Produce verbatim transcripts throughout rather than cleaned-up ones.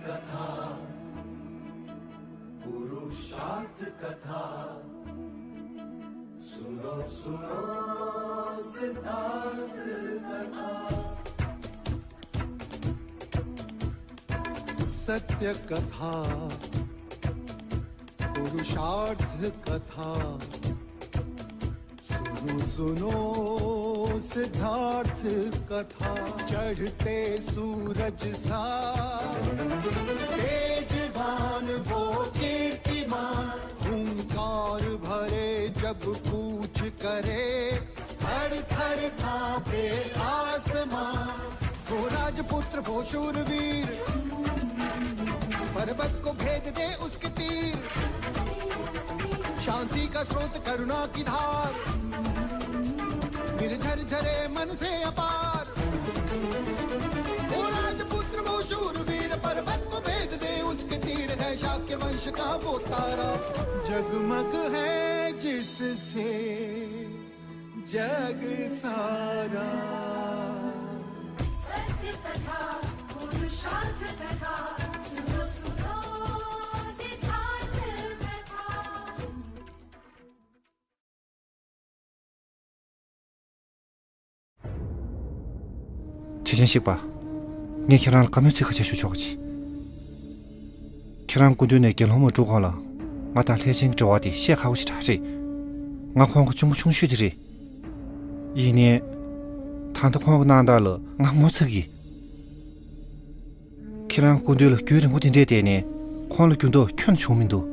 कथा, पुरुषार्थ कथा। सुनो, सुनो सिद्धार्थ कथा। सत्य कथा, पुरुषार्थ कथा। सुनो, सुनो सिद्धार्थ कथा। चढ़ते सूरज सा तेजवान वो कीर्तिमान, हुंकार भरे जब कूच करे, थर थर कांपे आसमां। वो राजपुत्र, वो शूरवीर, पर्वत को भेद दे उसके तीर। शांति का स्रोत, करुणा की धार, निर्झर झरे मन से अपार। वो राजपुत्र, वो शूरवीर, पर्वत को भेद दे उसके तीर। है शाक्य वंश का वो तारा, जगमग है जिससे जग सारा। सत्य कथा, पुरुषार्थ कथा, सुनो, सुनो सिद्धार्थ कथा। བྱས་ཙང་གཅིག་པ། ངས་ཁྱེད་རང་ལ་བཀའ་མོལ་ཚིག་ཁ་ཤས་ཞུ་ཆོག་གི། ཁྱེད་རང་སྐུ་མདུན་ནས་དགེ་སློང་མ་སྒྲུབ་གོང་ལ། ང་དང་ལྷས་བྱིན་གྱི་འབྲེལ་བ་དེ་བཤད་ཁག་པོ་ཞིག་རང་རེད། ང་ཁོང་གི་གཅུང་མོ་ཆུང་ཤོས་དེ་རེད། ཡིན་ནའི། ད་ལྟ་ཁོང་གི་གནང་སྟངས་ལ་ང་ངོ་ཚ་གི། ཁྱེད་རང་སྐུ་མདུན་ལ་རྒྱུན་རིང་པོ་དེ་འདྲས་བསྡད་ནའི་ཁོང་ལ་འགྱུར་ལྡོག་ཁྱོན་ནས་བྱུང་མི་འདུག།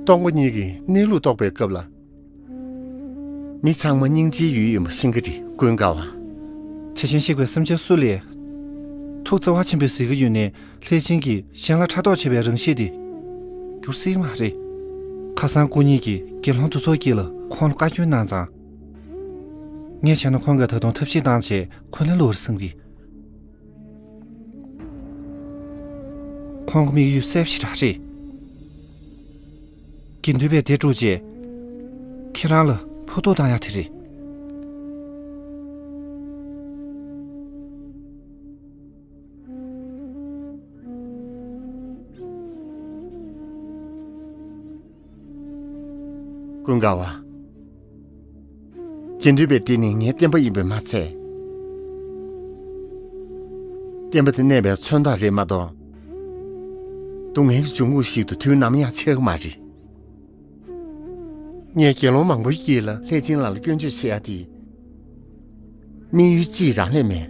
སྟོང་པ་ཉིད་ཀྱི་གནས་ལུགས་རྟོགས་པའི་སྐབས་ལ། མི་ཚང་མ་སྙིང་རྗེའི་ཡུལ་ཡིན་པ་ཤེས་ཀྱི་རེད། ཀུན་དགའ་བ། དེ་བཞིན་གཤེགས་པའི་སེམས་ཅན་སུ་ལས་ཐུགས་བརྩེ་བ་ཆེན་པོས་གཟིགས་ཀྱི་ཡོད་ནའི། ལྷས་བྱིན་གྱིས་གཞན་ལ་ཕྲག་དོག་བྱེད་པའི་རང་གཤིས་དེ་འགྱུར་སྲིད་མ་རེད། ཁ་སང་སྐུ་ཉིད་ཀྱིས་དགེ་སློང་དེ་ཚོ་དཀྱིལ་ལ་ཁོང་ལ་བཀའ་བཀྱོན་གནང་ཙང་། ངས་བྱས་ན་ཁོང་གིས་ད་དུང་ཐབས་ཤེས་བཏང་བྱས་འཁོན་ལན་སློག་རེད་བསམ་གི། ཁོང་གི་དམིགས་ཡུལ་གསལ་པོ་ཞེ་དྲག་རེད། དགེ་འདུན་པའི་སྡེ་དཀྲུགས་རྗེས། ཁྱེད་རང་ལ་ཕོག་ཐུག་བཏང་ཡག་དེ་རེད། ཀུན་དགའ་བ། དགེ་འདུན་པའི་སྡེ་ནི་ངའི་བསྟན་པ་ཡིན་པས་མ་ཚད། བསྟན་པ་དེ་གནས་པའི་མཚོན་རྟགས་རེད་མ་གཏོགས། སྡུག་བསྔལ་གྱི་འབྱུང་ཁུངས་ཤིག་ཏུ་དུས་ནམ་ཡང་ཆགས་ཀྱི་མ་རེད། ངས་དགེ་སློང་མང་པོའི་དཀྱིལ་ལ་ལྷས་བྱིན་ལགས་ལ་སྐྱོན་བརྗོད་བྱེད་ཡ་དེ། དམིགས་ཡུལ་གཅིག་རང་ལས་མེད།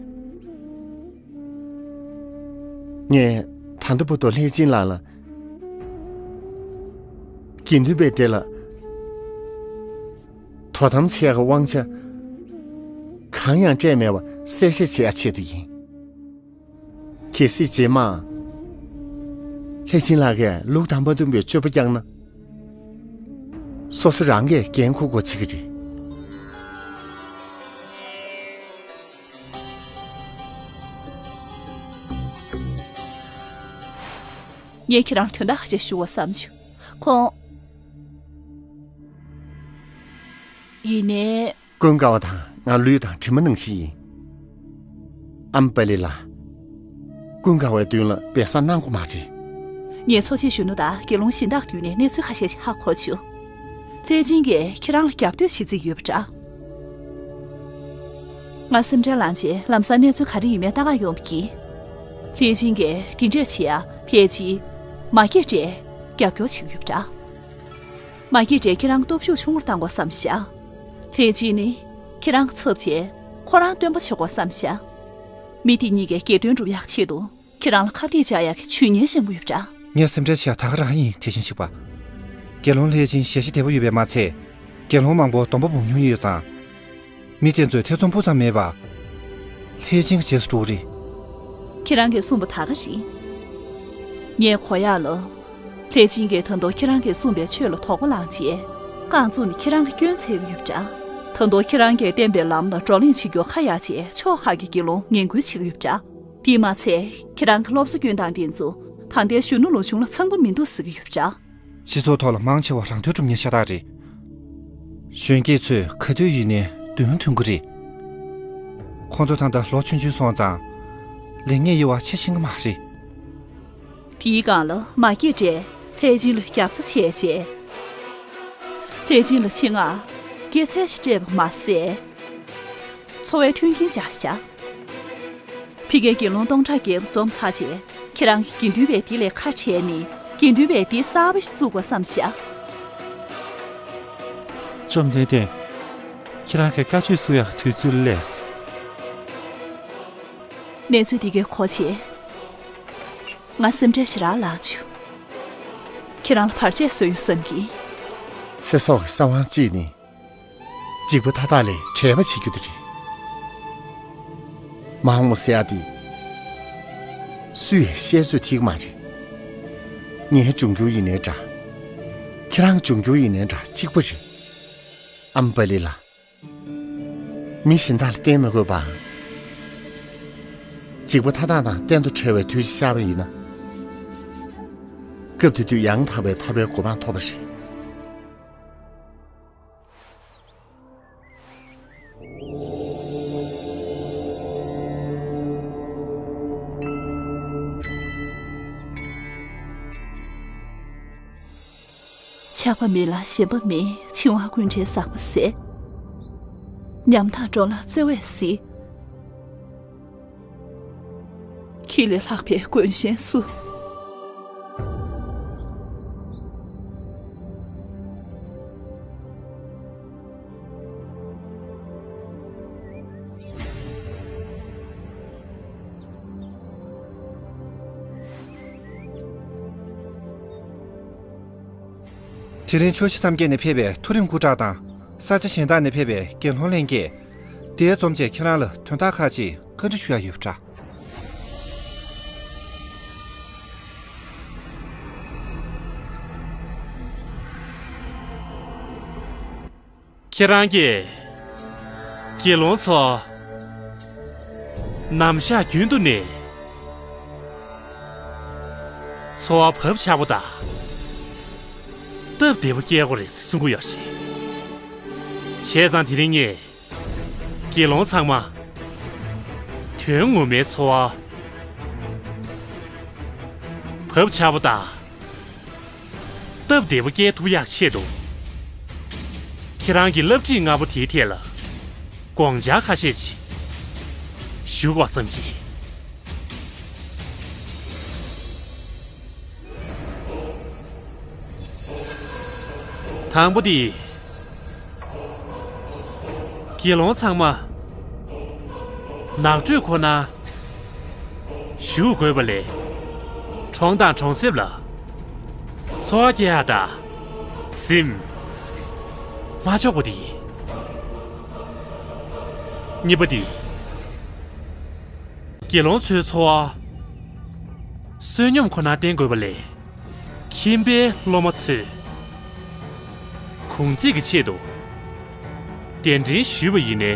ངས་ད་ལྟ་བར་དུ་ལྷས་བྱིན་ལགས་ལ། དགེ་འདུན་པའི་སྡེ་ལ་དོ་དམ་བྱེད་ཡག་གི་དབང་ཆ་གང་ཡང་སྤྲད་མེད་པ་གསལ་བཤད་བྱེད་ཡག་ཆེད་དུ་ཡིན། གལ་སྲིད་རྗེས་མ་ལྷས་བྱིན་ལགས་ཀྱིས་ལུགས་དང་མ་མཐུན་པའི་སྤྱོད་པ་བསྐྱངས་ན། སོ་སོ་རང་གིས་འགན་འཁུར་དགོས་བྱེད་ཀྱི་རེད། ངས་ཁྱེད་རང་ལ་དོན་དག་ཁ་ཤས་ཞུ་བ་བསམ་བྱུང་། ཁོང་། ཡིན་ནའི། ཀུན་དགའ་བ་དང་ང་ལུས་དང་གྲིབ་མ་ནང་བཞིན་ཡིན། ཨམ་པ་ལི་ལགས། ཀུན་དགའ་བའི་མདུན་ལ་སྦས་གསང་གནང་དགོས་མ་རེད། ངས་འཚོ་བྱེད་གཞོན་ནུ་དང་དགེ་སློང་གཞན་དག་མདུན་ནས་གནས་ཚུལ་ཁ་ཤས་ཤིག་ཧ་གོ་བྱུང་། ལྷས་བྱིན་གྱིས་ཁྱེད་རང་ལ་རྒྱབ་གཏོད་བྱེད་རྩིས་ཡོད་པ་འདྲ། ང་སེམས་ཁྲལ་ལངས་རྗེས་ལམ་སང་གནས་ཚུལ་ག་རེ་ཡིན་མིན་ལྟ་ག་ཡོང་བ་ཡིན། ལྷས་བྱིན་གྱིས་འདི་འདྲས་བྱེད་ཡ་ཕལ་ཆེར་མ་སྐྱེས་དགྲས་རྒྱབ་སྐྱོར་བྱེད་ཀྱི་ཡོད་པ་འདྲ། མ་སྐྱེས་དགྲས་ཁྱེད་རང་སྟོབས་ཤུགས་ཆུང་ངུར་བཏང་དགོས་བསམ་ཤག། ལྷས་བྱིན་ནི་ཁྱེད་རང་གི་ཚབ་བྱས་ཁོ་རང་སྟོན་པ་བྱེད་དགོས་བསམ་ཤག། མི་དེ་གཉིས་ཀའི་དགེ་འདུན་སྒྲུབ་ཡག་ཆེད་དུ་ཁྱེད་རང་ལ་ཁ་གཏད་བཅག་ཡག་གི་ཇུས་ངན་བཤམས་ཀྱི་ཡོད་པ་འདྲ། ངས་སེམས་ཁྲལ་བྱེད་ཡག་ད་ག་རང་ཡིན། དེ་བཞིན་གཤེགས་པ། དགེ་སློང་ལྷས་བྱིན་ཞལ་བཞེས་བདེ་པོ་ཡོད་པས་མ་ཚད། དགེ་སློང་མང་པོ་སྡོམ་པ་འབུལ་མྱོང་ཡོད་ཙང་། མི་དེ་ཚོས་ཐེ་ཚོམ་སྤུ་ཙམ་མེད་པར་ལྷས་བྱིན་གྱི་རྗེས་སུ་འགྲོ་གི་རེད། ཁྱེད་རང་གིས་གསུངས་པ་ད་ག་རེད། ངས་གོ་ཡག་ལ། ལྷས་བྱིན་གྱིས་ད་དུང་ཁྱེད་རང་གིས་གསུངས་པའི་ཆོས་ལ་དོགས་པ་ལངས་རྗེས། རྐང་བཙུགས་ནས་ཁྱེད་རང་གི་སྐྱོན་འཚོལ་གྱི་ཡོད་པ་འདྲ། ད་དུང་ཁྱེད་རང་གིས་བསྟན་པའི་ལམ་ལ་བགྲོ་གླེང་བྱེད་རྒྱུ་ཁག་ཡག་ཅེས་ཕྱོགས་ཁག་གི་དགེ་སློང་ངན་སྐུལ་བྱེད་ཀྱི་ཡོད་པ་འདྲ། དེས་མ་ཚད་ཁྱེད་རང་གི་སློབ་གསོ་སྐྱོན་སྟངས་དེ་ཚོ་ད་ལྟའི་གཞོན་ནུ་ལོ་ཆུང་ལ་འཚམ་པོ་མི་འདུག་ཟེར་གྱི་ཡོད་པ་འདྲ། སྤྱི་ཚོགས་ཐོག་ལ་མང་ཆེ་བ་རང་དོན་སྒྲུབ་མཁན་ཤ་སྟག་རེད། གཞོན་སྐྱེས་ཚོས་ག་དུས་ཡིན་ནའི་མདུན་ཐོན་གྱི་རེད། ཁོང་ཚོ་ད་ལྟ་ལོ་ཆུང་ཆུང་སོང་ཙང་ ལེགས་ཉེས་དབྱེ་བ་ཕྱེ་ཤེས་ཀྱི་མ་རེད། དེའི་སྒང་ལ་མ་སྐྱེས་དགྲས་ལྷས་སྦྱིན་ལ་རྒྱབ་རྩ་བྱས་རྗེས། ལྷས་སྦྱིན་ལ་ཆེད་མངགས་སྐྱེད་ཚལ་ཞིག་སྤྲད་པ་མ་ཟད། འཚོ་བའི་མཐུན་རྐྱེན་སྦྱར་བཞག་ཕ་གིའི་དགེ་སློང་སྟོང་ཕྲག་བརྒྱད་པོ་འཛོམས་ཚར་རྗེས་ཁྱེད་རང་གིས་དགེ་འདུན་པའི་སྡེ་ལས་ཁ་བྲལ་ནས་དགེ་འདུན་པའི་སྡེ་གསར་པ་ཞིག་བཙུགས་དགོས་བསམ་བཞག་བཅོམ་ལྡན་འདས། ཁྱེད་རང་གིས་བཀའ་ཆོས་གསུང་ཡག་དུས་ཚོད་སླེབས་སོང་། གནས་ཚུལ་འདི་གའི་གོ་རྗེས། ང་སེམས་ཁྲལ་ཞེ་དྲག་ལངས་བྱུང་། ཁྱེད་རང་ལ་བར་ཆད་བཟོས་ཡོད་བསམ་གྱིས། ཚེ་སྲོག་གི་གསང་བ་གཅིག་ནི། འཇིགས་པ་མཐའ་དག་ལས་བྲལ་བ་བྱེད་རྒྱུ་དེ་རེད། མ་འོངས་པ་ཟེར་ཡག་དེ། སུས་ཡང་བཤད་ཚོད་ཐིག་མ་རེད། ངའི་འབྱུང་འགྱུར་ཡིན་ནའི་འདྲ། ཁྱེད་རང་འབྱུང་འགྱུར་ཡིན་ནའི་འདྲ་གཅིག་པ་རེད། ཨམ་པ་ལི་ལགས། མི་གཞན་དག་ལ་བརྟེན་མི་དགོས་པ། འཇིགས་པ་མཐའ་དག་དང་གཏན་དུ་བྲལ་བའི་དུས་ཤིག་ཤར་བ་ཡིན་ན། སྐབས་དེ་དུས་ཡང་དག་པའི་ཐར་པའི་གོ་འཕང་ཐོབ་པ་རེད། ཆགས་པ་མེད་ལ་ཞེན་པ་མེད། འཆིང་བ་ཀུན་བྲལ་ཟག་པ་ཟད། ཉམ་ཐག་འགྲོ་ལ་བརྩེ་བས་གཟིགས། ཁྱེད་ལས་ལྷག་པའི་མགོན་གཞན་སུ། དེ་རིང་ཕྱོགས་བཞི་མཚམས་བརྒྱད་ནས་ཕེབས་པའི་མཐོ་རིམ་སྐུ་དྲག་དང་ས་ཆ་གཞན་དག་ནས་ཕེབས་པའི་དགེ་སློང་ལྷན་རྒྱས། འདིར་འཛོམས་བྱས་ཁྱེད་རང་ལ་དོན་དག་ཁག་ཅིག་བཀའ་འདྲི་ཞུ་ཡ་ཡོད་པ་འདྲ། ཁྱེད་རང་གིས་དགེ་སློང་ཚོ་ནམ་ཞག་རྒྱུན་དུ་ནས་འཚོ་བ་བབ་ཆགས་པོ་དང་སྟབས་བདེ་པོ་སྐྱེལ་དགོས་རེད་ཟེར་གསུང་གི་ཡོད་རེད། བྱས་ཙང་དེ་རིང་ངས་དགེ་སློང་ཚང་མ་དོན་ངོ་མའི་འཚོ་བ་བབ་ཆགས་པོ་དང་སྟབས་བདེ་པོ་སྐྱེལ་ཐུབ་ཡག་ཆེད་དུ། ཁྱེད་རང་གི་བསླབ་ཁྲིད་ལྔ་པོ་དེའི་ཐད་ལ་དགོངས་འཆར་ཁ་ཤས་ཅིག་ཞུ་དགོས་བསམ་གྱིས། དང་པོ་དེ། དགེ་སློང་ཚང་མ་ནགས་ཁྲོད་ཁོ་ན་བཞུགས་དགོས་པ་ལས། གྲོང་དང་གྲོང་གསེབ་ལ་འཚོ་བ་སྐྱེལ་ཡག་དང་གཟིམ་མ་འཇོག་པ་དེ་ཡིན། གཉིས་པ་དེ། དགེ་སློང་ཚོའི་འཚོ་བ་བསོད་སྙོམས་ཁོ་ན་བསྟེན་དགོས་པ་ལས། ཁྱིམ་པའི་སློབ་མ་ཚོས་གུང་ཚིགས་ཀྱི་ཆེད་དུ་གདན་འདྲེན་ཞུས་པ་ཡིན་ནའི་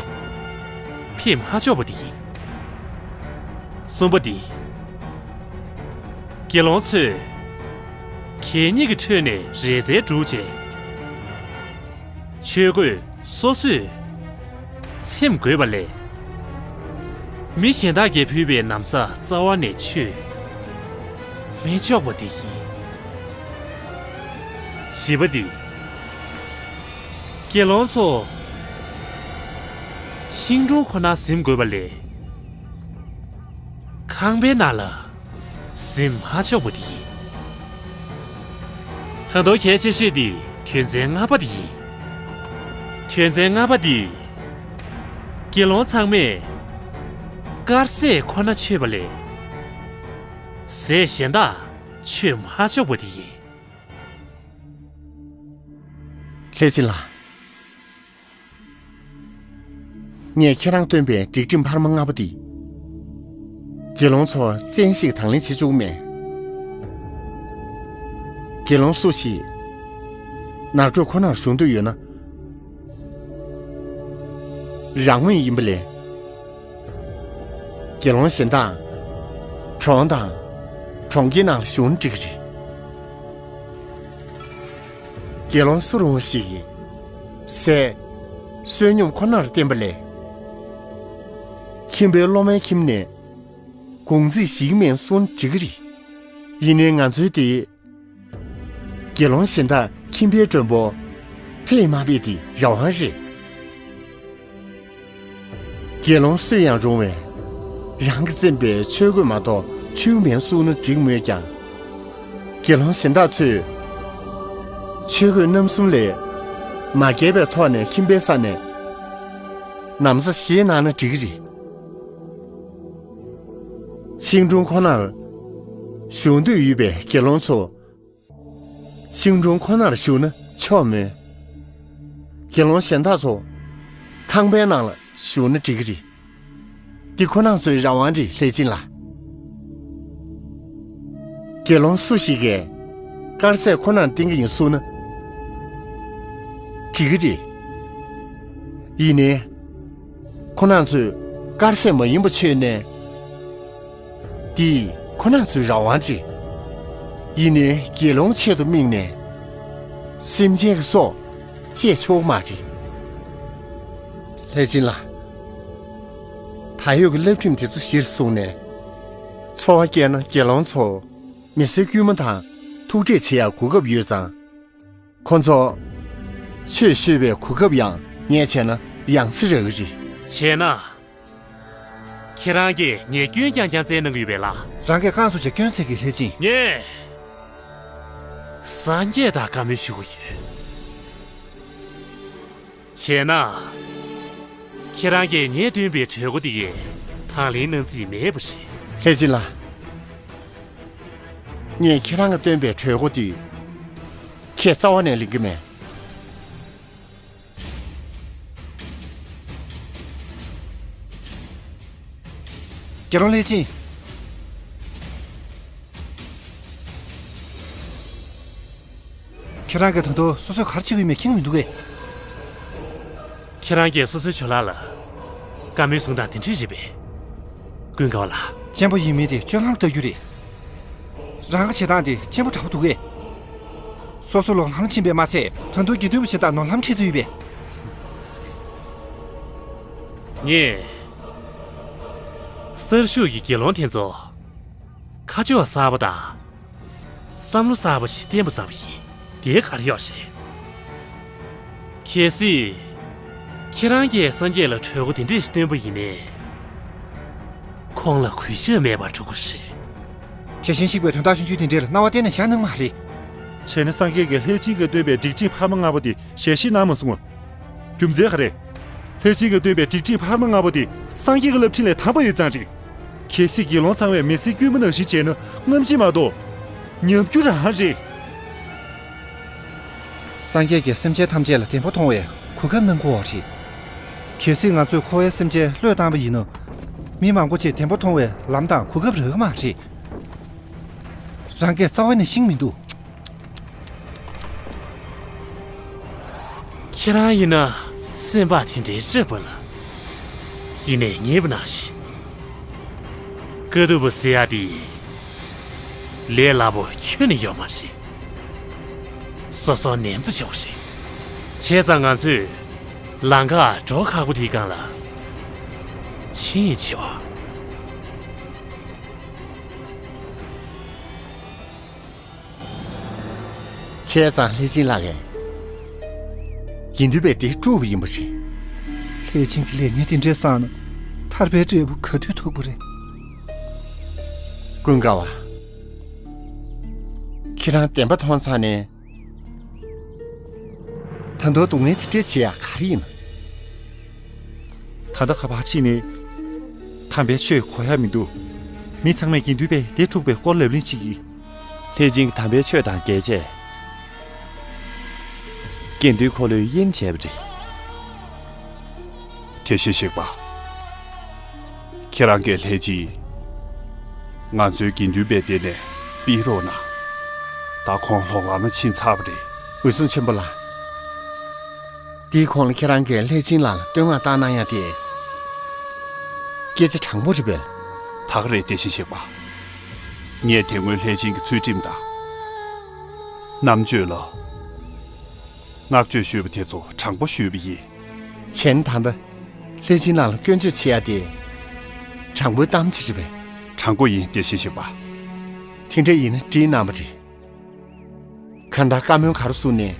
ཕེབས་མ་ཆོག་པ་དེ་ཡིན། གསུམ་པ་དེ། དགེ་སློང་ཚོས་གད་སྙིགས་ཀྱི་ཁྲོད་ནས་རེ་རྩལ་སྒྲུབ་བྱས། ཆོས་གོས་སོ་སོས་ཚེམ་དགོས་པ་ལས། མི་གཞན་དག་གིས་ཕུལ་བའི་ན་བཟའ་རྩ་བ་ནས་མཆོད་མི་ཆོག་པ་དེ་ཡིན། བཞི་པ་དེ། དགེ་སློང་ཚོ་ཤིང་དྲུང་ཁོ་ན་གཟིམ་དགོས་པ་ལས། ཁང་པའི་ནང་ལ་གཟིམ་མ་ཆོག་པ་དེ་ཡིན། ད་དུང་གལ་ཆེ་ཤོས་དེ་དོན་ཚན་ལྔ་པ་དེ་ཡིན། དོན་ཚན་ལྔ་པ་དེ། དགེ་སློང་ཚང་མས་དཀར་ཟས་ཁོ་ན་མཆོད་པ་ལས། ཟས་གཞན་དག་མཆོད་མ་ཆོག་པ་དེ་ཡིན། ལྷས་སྦྱིན་ལགས། ངས་ཁྱེད་རང་བཏོན་པའི་སྒྲིག་ཁྲིམས་འཕར་མ་ལྔ་པོ་འདི། དགེ་སློང་ཚོ་བཙན་ཞིག་དང་ལེན་བྱེད་བཅུག་མེད། དགེ་སློང་སུ་ཞིག་ནགས་ཁྲོད་ཁོ་ནར་བཞུགས་འདོད་ཡོད་ན། རང་མོས་ཡིན་པ་ལས། དགེ་སློང་གཞན་དག་གྲོང་དང་གྲོང་ཁྱེར་ནང་ལ་བཞུགས་ན་འགྲིག་གི་རེད། དགེ་སློང་སུ་རུང་བ་ཞིག་གིས་ཟས་བསོད་སྙོམས་ཁོ་ནར་བརྟེན་པ་ལས། ཁྱིམ་པའི་སློབ་མའི་ཁྱིམ་ནས་ དགོང་ཚིགས་ཞིག་མིན་གསུང་འགྲིག་གི་རེད། ཡིན་ནའི་ང་ཚོའི་དེ། དགེ་སློང་གཞན་དག་ཁྱིམ་པའི་མགྲོན་པོ་ཕེབས་མ་ཕེབས་དེ་རང་དབང་རེད། དགེ་སློང་སུ་ཡང་རུང་བས་རང་གིས་བཙེམས་པའི་ཆོས་གོས་མ་གཏོགས་ཕྱུགས་མིན་གསུང་ན་འགྲིག་མོད་ཀྱང་། དགེ་སློང་གཞན་དག་ཚོས་ཆོས་གོས་རྣམ་གསུམ་ལས་མ་བརྒལ་བའི་ཐོག་ནས་ཁྱིམ་པའི་ས་ནས་ན་བཟའ་བཞེས་གནང་ན་འགྲིག་གི་རེད། ཤིང་དྲུང་ཁོ་ནར་བཞུགས་འདོད་ཡོད་པའི་དགེ་སློང་ཚོ། ཤིང་དྲུང་ཁོ་ནར་བཞུགས་ན་ཆོག་མོད། དགེ་སློང་གཞན་དག་ཚོ་ཁང་པའི་ནང་ལ་བཞུགས་ན་འགྲིག་གི་རེད། འདི་ཁོ་རང་ཚོའི་རང་དབང་རེད། ལྷས་སྦྱིན་ལགས། དགེ་སློང་སུ་ཞིག་གིས་དཀར་ཟས་ཁོ་ནར་བསྟེན་གྱི་ཡིན་གསུངས་ན་འགྲིག་གི་རེད། ཡིན་ནའི། ཁོ་རང་ཚོས་དཀར་ཟས་མ་ཡིན་པ་མཆོད་ནས། འདི་ཁོ་རང་ཚོའི་རང་དབང་རེད། ཡིན་ནའི་དགེ་སློང་ཆེད་དུ་དམིགས་ནས་སེམས་ཅན་གྱི་སྲོག་བཅད་ཆོག་མ་རེད། ལྷས་སྦྱིན་ལགས། ད་ཡོད་ཀྱི་བསླབ་ཁྲིམས་དེ་ཚོ་གཞིར་བཟུང་ནས་འཚོ་བ་སྐྱེལ་ན་དགེ་སློང་ཚོ་མི་སེར་དཀྱུས་མ་དང་ཐུག་འཕྲད་བྱེད་ཡག་གོ་སྐབས་ཡོད་ཙང་། ཁོ་ཚོ་ཆོས་ཤོད་པའི་གོ་སྐབས་ཡང་ངས་བྱས་ན་ཡང་སེ་རག་གི་རེད། བྱས་ན། ཁྱེད་རང་གིས་ངས་སྐྱོན་རྐྱང་རྐྱང་བཙལ་གནང་གི་ཡོད་པས་ལགས། རང་གིས་རྐང་བཙུགས་བྱས་སྐྱོན་འཚོལ་གྱི། ལྷས་སྦྱིན། ངས་སངས་རྒྱས་དང་བཀའ་མོལ་ཞུ་གི་ཡོད། བྱས་ན། ཁྱེད་རང་གིས་ངས་བཏོན་པའི་གྲོས་འགོ་དེ་གའི་དང་ལེན་གནང་རྩིས་མེད་པ་རེད། ལྷས་སྦྱིན་ལགས། ངས་ཁྱེད་རང་གིས་བཏོན་པའི་གྲོས་འགོ་དེ་ཁས་རྩ་བ་ནས་ལེན་གྱི་མེད། དགེ་སློང་ལྷས་སྦྱིན། ཁྱེད་རང་གིས་ད་དུང་སོ་སོས་ག་རེ་བྱེད་ཀྱི་ཡོད་མེད་མཁྱེན་གྱི་མི་འདུག་གས། ཁྱེད་རང་གིས་སོ་སོའི་ཇོ་ལགས་ལ་བཀའ་མོལ་གསུང་སྟངས་དེ་འདྲས་རེད་པས། ཀུན་དགའ་བ་ལགས། གཅེན་པོ་ཡིན་མིན་དེ་སྤྱོད་ལམ་ལ་ལྟ་རྒྱུ་རེད། རང་གི་བྱེད་སྟངས་དེ་གཅེན་པོ་དྲག་པོ་འདུག་གས། སོ་སོ་ལོག་ལམ་ཕྱིན་པས་མ་ཚད་ད་དུང་དགེ་འདུན་པ་གཞན་དག་ནོར་ལམ་ཁྲིད་ཚུལ་ཡོད་པས། ངས་གསར་ཞུགས་ཀྱི་དགེ་སློང་དེ་ཚོ་ཁ་ཕྱོགས་གསར་པ་དང་། བསམ་བློ་གསར་པ་ཞིག་བསྟན་པ་ཙམ་ཡིན། དེ་ག་རེ་ཡོད་རེད། གལ་སྲིད། ཁྱེད་རང་གིས་སངས་རྒྱས་ལ་གྲོས་འགོ་དེ་འདྲས་ཞིག་བཏོན་པ་ཡིན་ནའི། ཁོང་ལ་གུས་ཞབས་མེད་པར་འགྲོ་གི་རེད། དེ་བཞིན་གཤེགས་པའི་དོན་དག་ཆུང་ཆུང་དེ་འདྲས་ལ་སྣང་བ་གཏན་ནས་བཞག་གནང་མ་རེད། བྱས་ན་སངས་རྒྱས་ཀྱིས་ལྷས་སྦྱིན་གྱིས་བཏོན་པའི་སྒྲིག་ཁྲིམས་འཕར་མ་ལྔ་པོ་དེ་ཞལ་བཞེས་གནང་མ་སོང་ངམ། རྒྱུ་མཚན་ག་རེ། ལྷས་སྦྱིན་གྱིས་བཏོན་པའི་སྒྲིག་ཁྲིམས་འཕར་མ་ལྔ་པོ་དེ་སངས་རྒྱས་ཀྱི་བསླབ་ཁྲིམས་ལས་དམ་པ་ཡོད་ཙང་རེད། གལ་སྲིད་དགེ་སློང་ཚང་མས་མི་སེར་དཀྱུས་མ་ནང་བཞིན་བྱས་ན་རྔམ་བརྗིད་མ་གཏོགས། ཉམས་རྒྱུ་རང་རེད། སངས་རྒྱས་ཀྱིས་སེམས་ཅན་ཐམས་ཅད་ལ་བདེན་པ་མཐོང་བའི་གོ་སྐབས་གནང་གི་ཡོད་རེད། གལ་སྲིད་ང་ཚོས་འཁོར་བའི་སེམས་ཅན་བློས་བཏང་པ་ཡིན་ན། མི་མང་པོ་ཅིག་བདེན་པ་མཐོང་བའི་ལམ་དང་གོ་སྐབས་རག་གི་མ་རེད། རང་གིས་རྩ་བ་ནས་ཤེས་ཀྱི་མི་འདུག་ཁྱེད་རང་ཡིན་ན་སེམས་པ་དེ་འདྲའི་སྐྱིད་པོ་ལ། ཡིན་ནའི་ངེས་པ་ནང་བཞིན། དཀའ་སྡུག་པོ་སེལ་ཡ་དེ་ལས་སླ་པོ་ཁྱོན་ནས་ཡོད་མ་རེད། སོ་སོ་ནན་ཙམ་བྱེད་དགོས་རེད། བྱས་ཙང་ང་ཚོས་ལམ་ཁ་འགྲོ་ཁག་པོ་དེའི་སྒང་ལ་ཕྱིན་ཆེ་བ། བྱས་ཙང་ལྷས་སྦྱིན་ལགས་ཀྱིས་དགེ་འདུན་པའི་སྡེ་དཀྲུགས་པ་ཡིན་པ་རེད། ལྷས་སྦྱིན་གྱི་ལས་ངན་དེ་འདྲས་བསགས་ན་ཐར་པའི་འབྲས་བུ་ག་དུས་ཐོབ་ཀྱི་རེད། ཀུན་དགའ་བ། ཁྱེད་རང་བདེན་པ་མཐོང་ཚར་ནས། ད་དུང་སྡུག་བསྔལ་དེ་འདྲས་བྱེད་ཡག་ག་རེ་ཡིན་ནམ། ད་ལྟ་ཁ་པར་ཕྱིན་ནས། དམ་པའི་ཆོས་གོ་ཡ་མི་འདུག་མི་ཚང་མས་དགེ་འདུན་པའི་སྡེ་དཀྲུགས་པའི་སྐོར་ལབ་གླེང་བྱེད་ཀྱི། ལྷས་སྦྱིན་གྱིས་དམ་པའི་ཆོས་དང་འགལ་བྱས། དགེ་འདུན་འཁོར་ལོས་དབྱེན་བྱས་པ་རེད། དེ་བཞིན་གཤེགས་པ། ཁྱེད་རང་གིས་ལྷས་སྦྱིན། ང་ཚོའི་དགེ་འདུན་པའི་སྡེ་ནས་ཕུད་རོགས་གནང་། ད་ཁོང་ལོག་ལམ་ལ་ཕྱིན་ཚར་བ་རེད། འོད་སྲུང་ཆེན་པོ་ལགས། དེའི་གོང་ལ་ཁྱེད་རང་གིས་ལྷས་སྦྱིན་ལགས་ལ་བསྟོད་བསྔགས་བཏང་གནང་ཡ་དེ། སྐད་ཆ་དྲང་པོ་རེད་པས། ད་ག་རེད། དེ་བཞིན་གཤེགས་པ། ངས་དེ་སྔོན་ལྷས་སྦྱིན་གྱི་ཚུལ་ཁྲིམས་དང་། རྣམ་དཔྱོད་ལ་བསྔགས་བརྗོད་ཞུས་པ་དེ་ཚོ་དྲང་པོ་ཞུས་པ་ཡིན། བྱས་ན་ད་ལྟ་ལྷས་སྦྱིན་ལགས་ལ་སྐྱོན་བརྗོད་བྱེད་ཡ་དེ། དྲང་པོའི་གཏམ་ཅིག་རེད་པས། དྲང་པོ་ཡིན། དེ་བཞིན་གཤེགས་པ། དེ་འདྲ་ཡིན་ན་འགྲིག་གནང་བ་རེད། གང་ལྟར་བཀའ་མོལ་ག་རེ་གསུངས་ནས།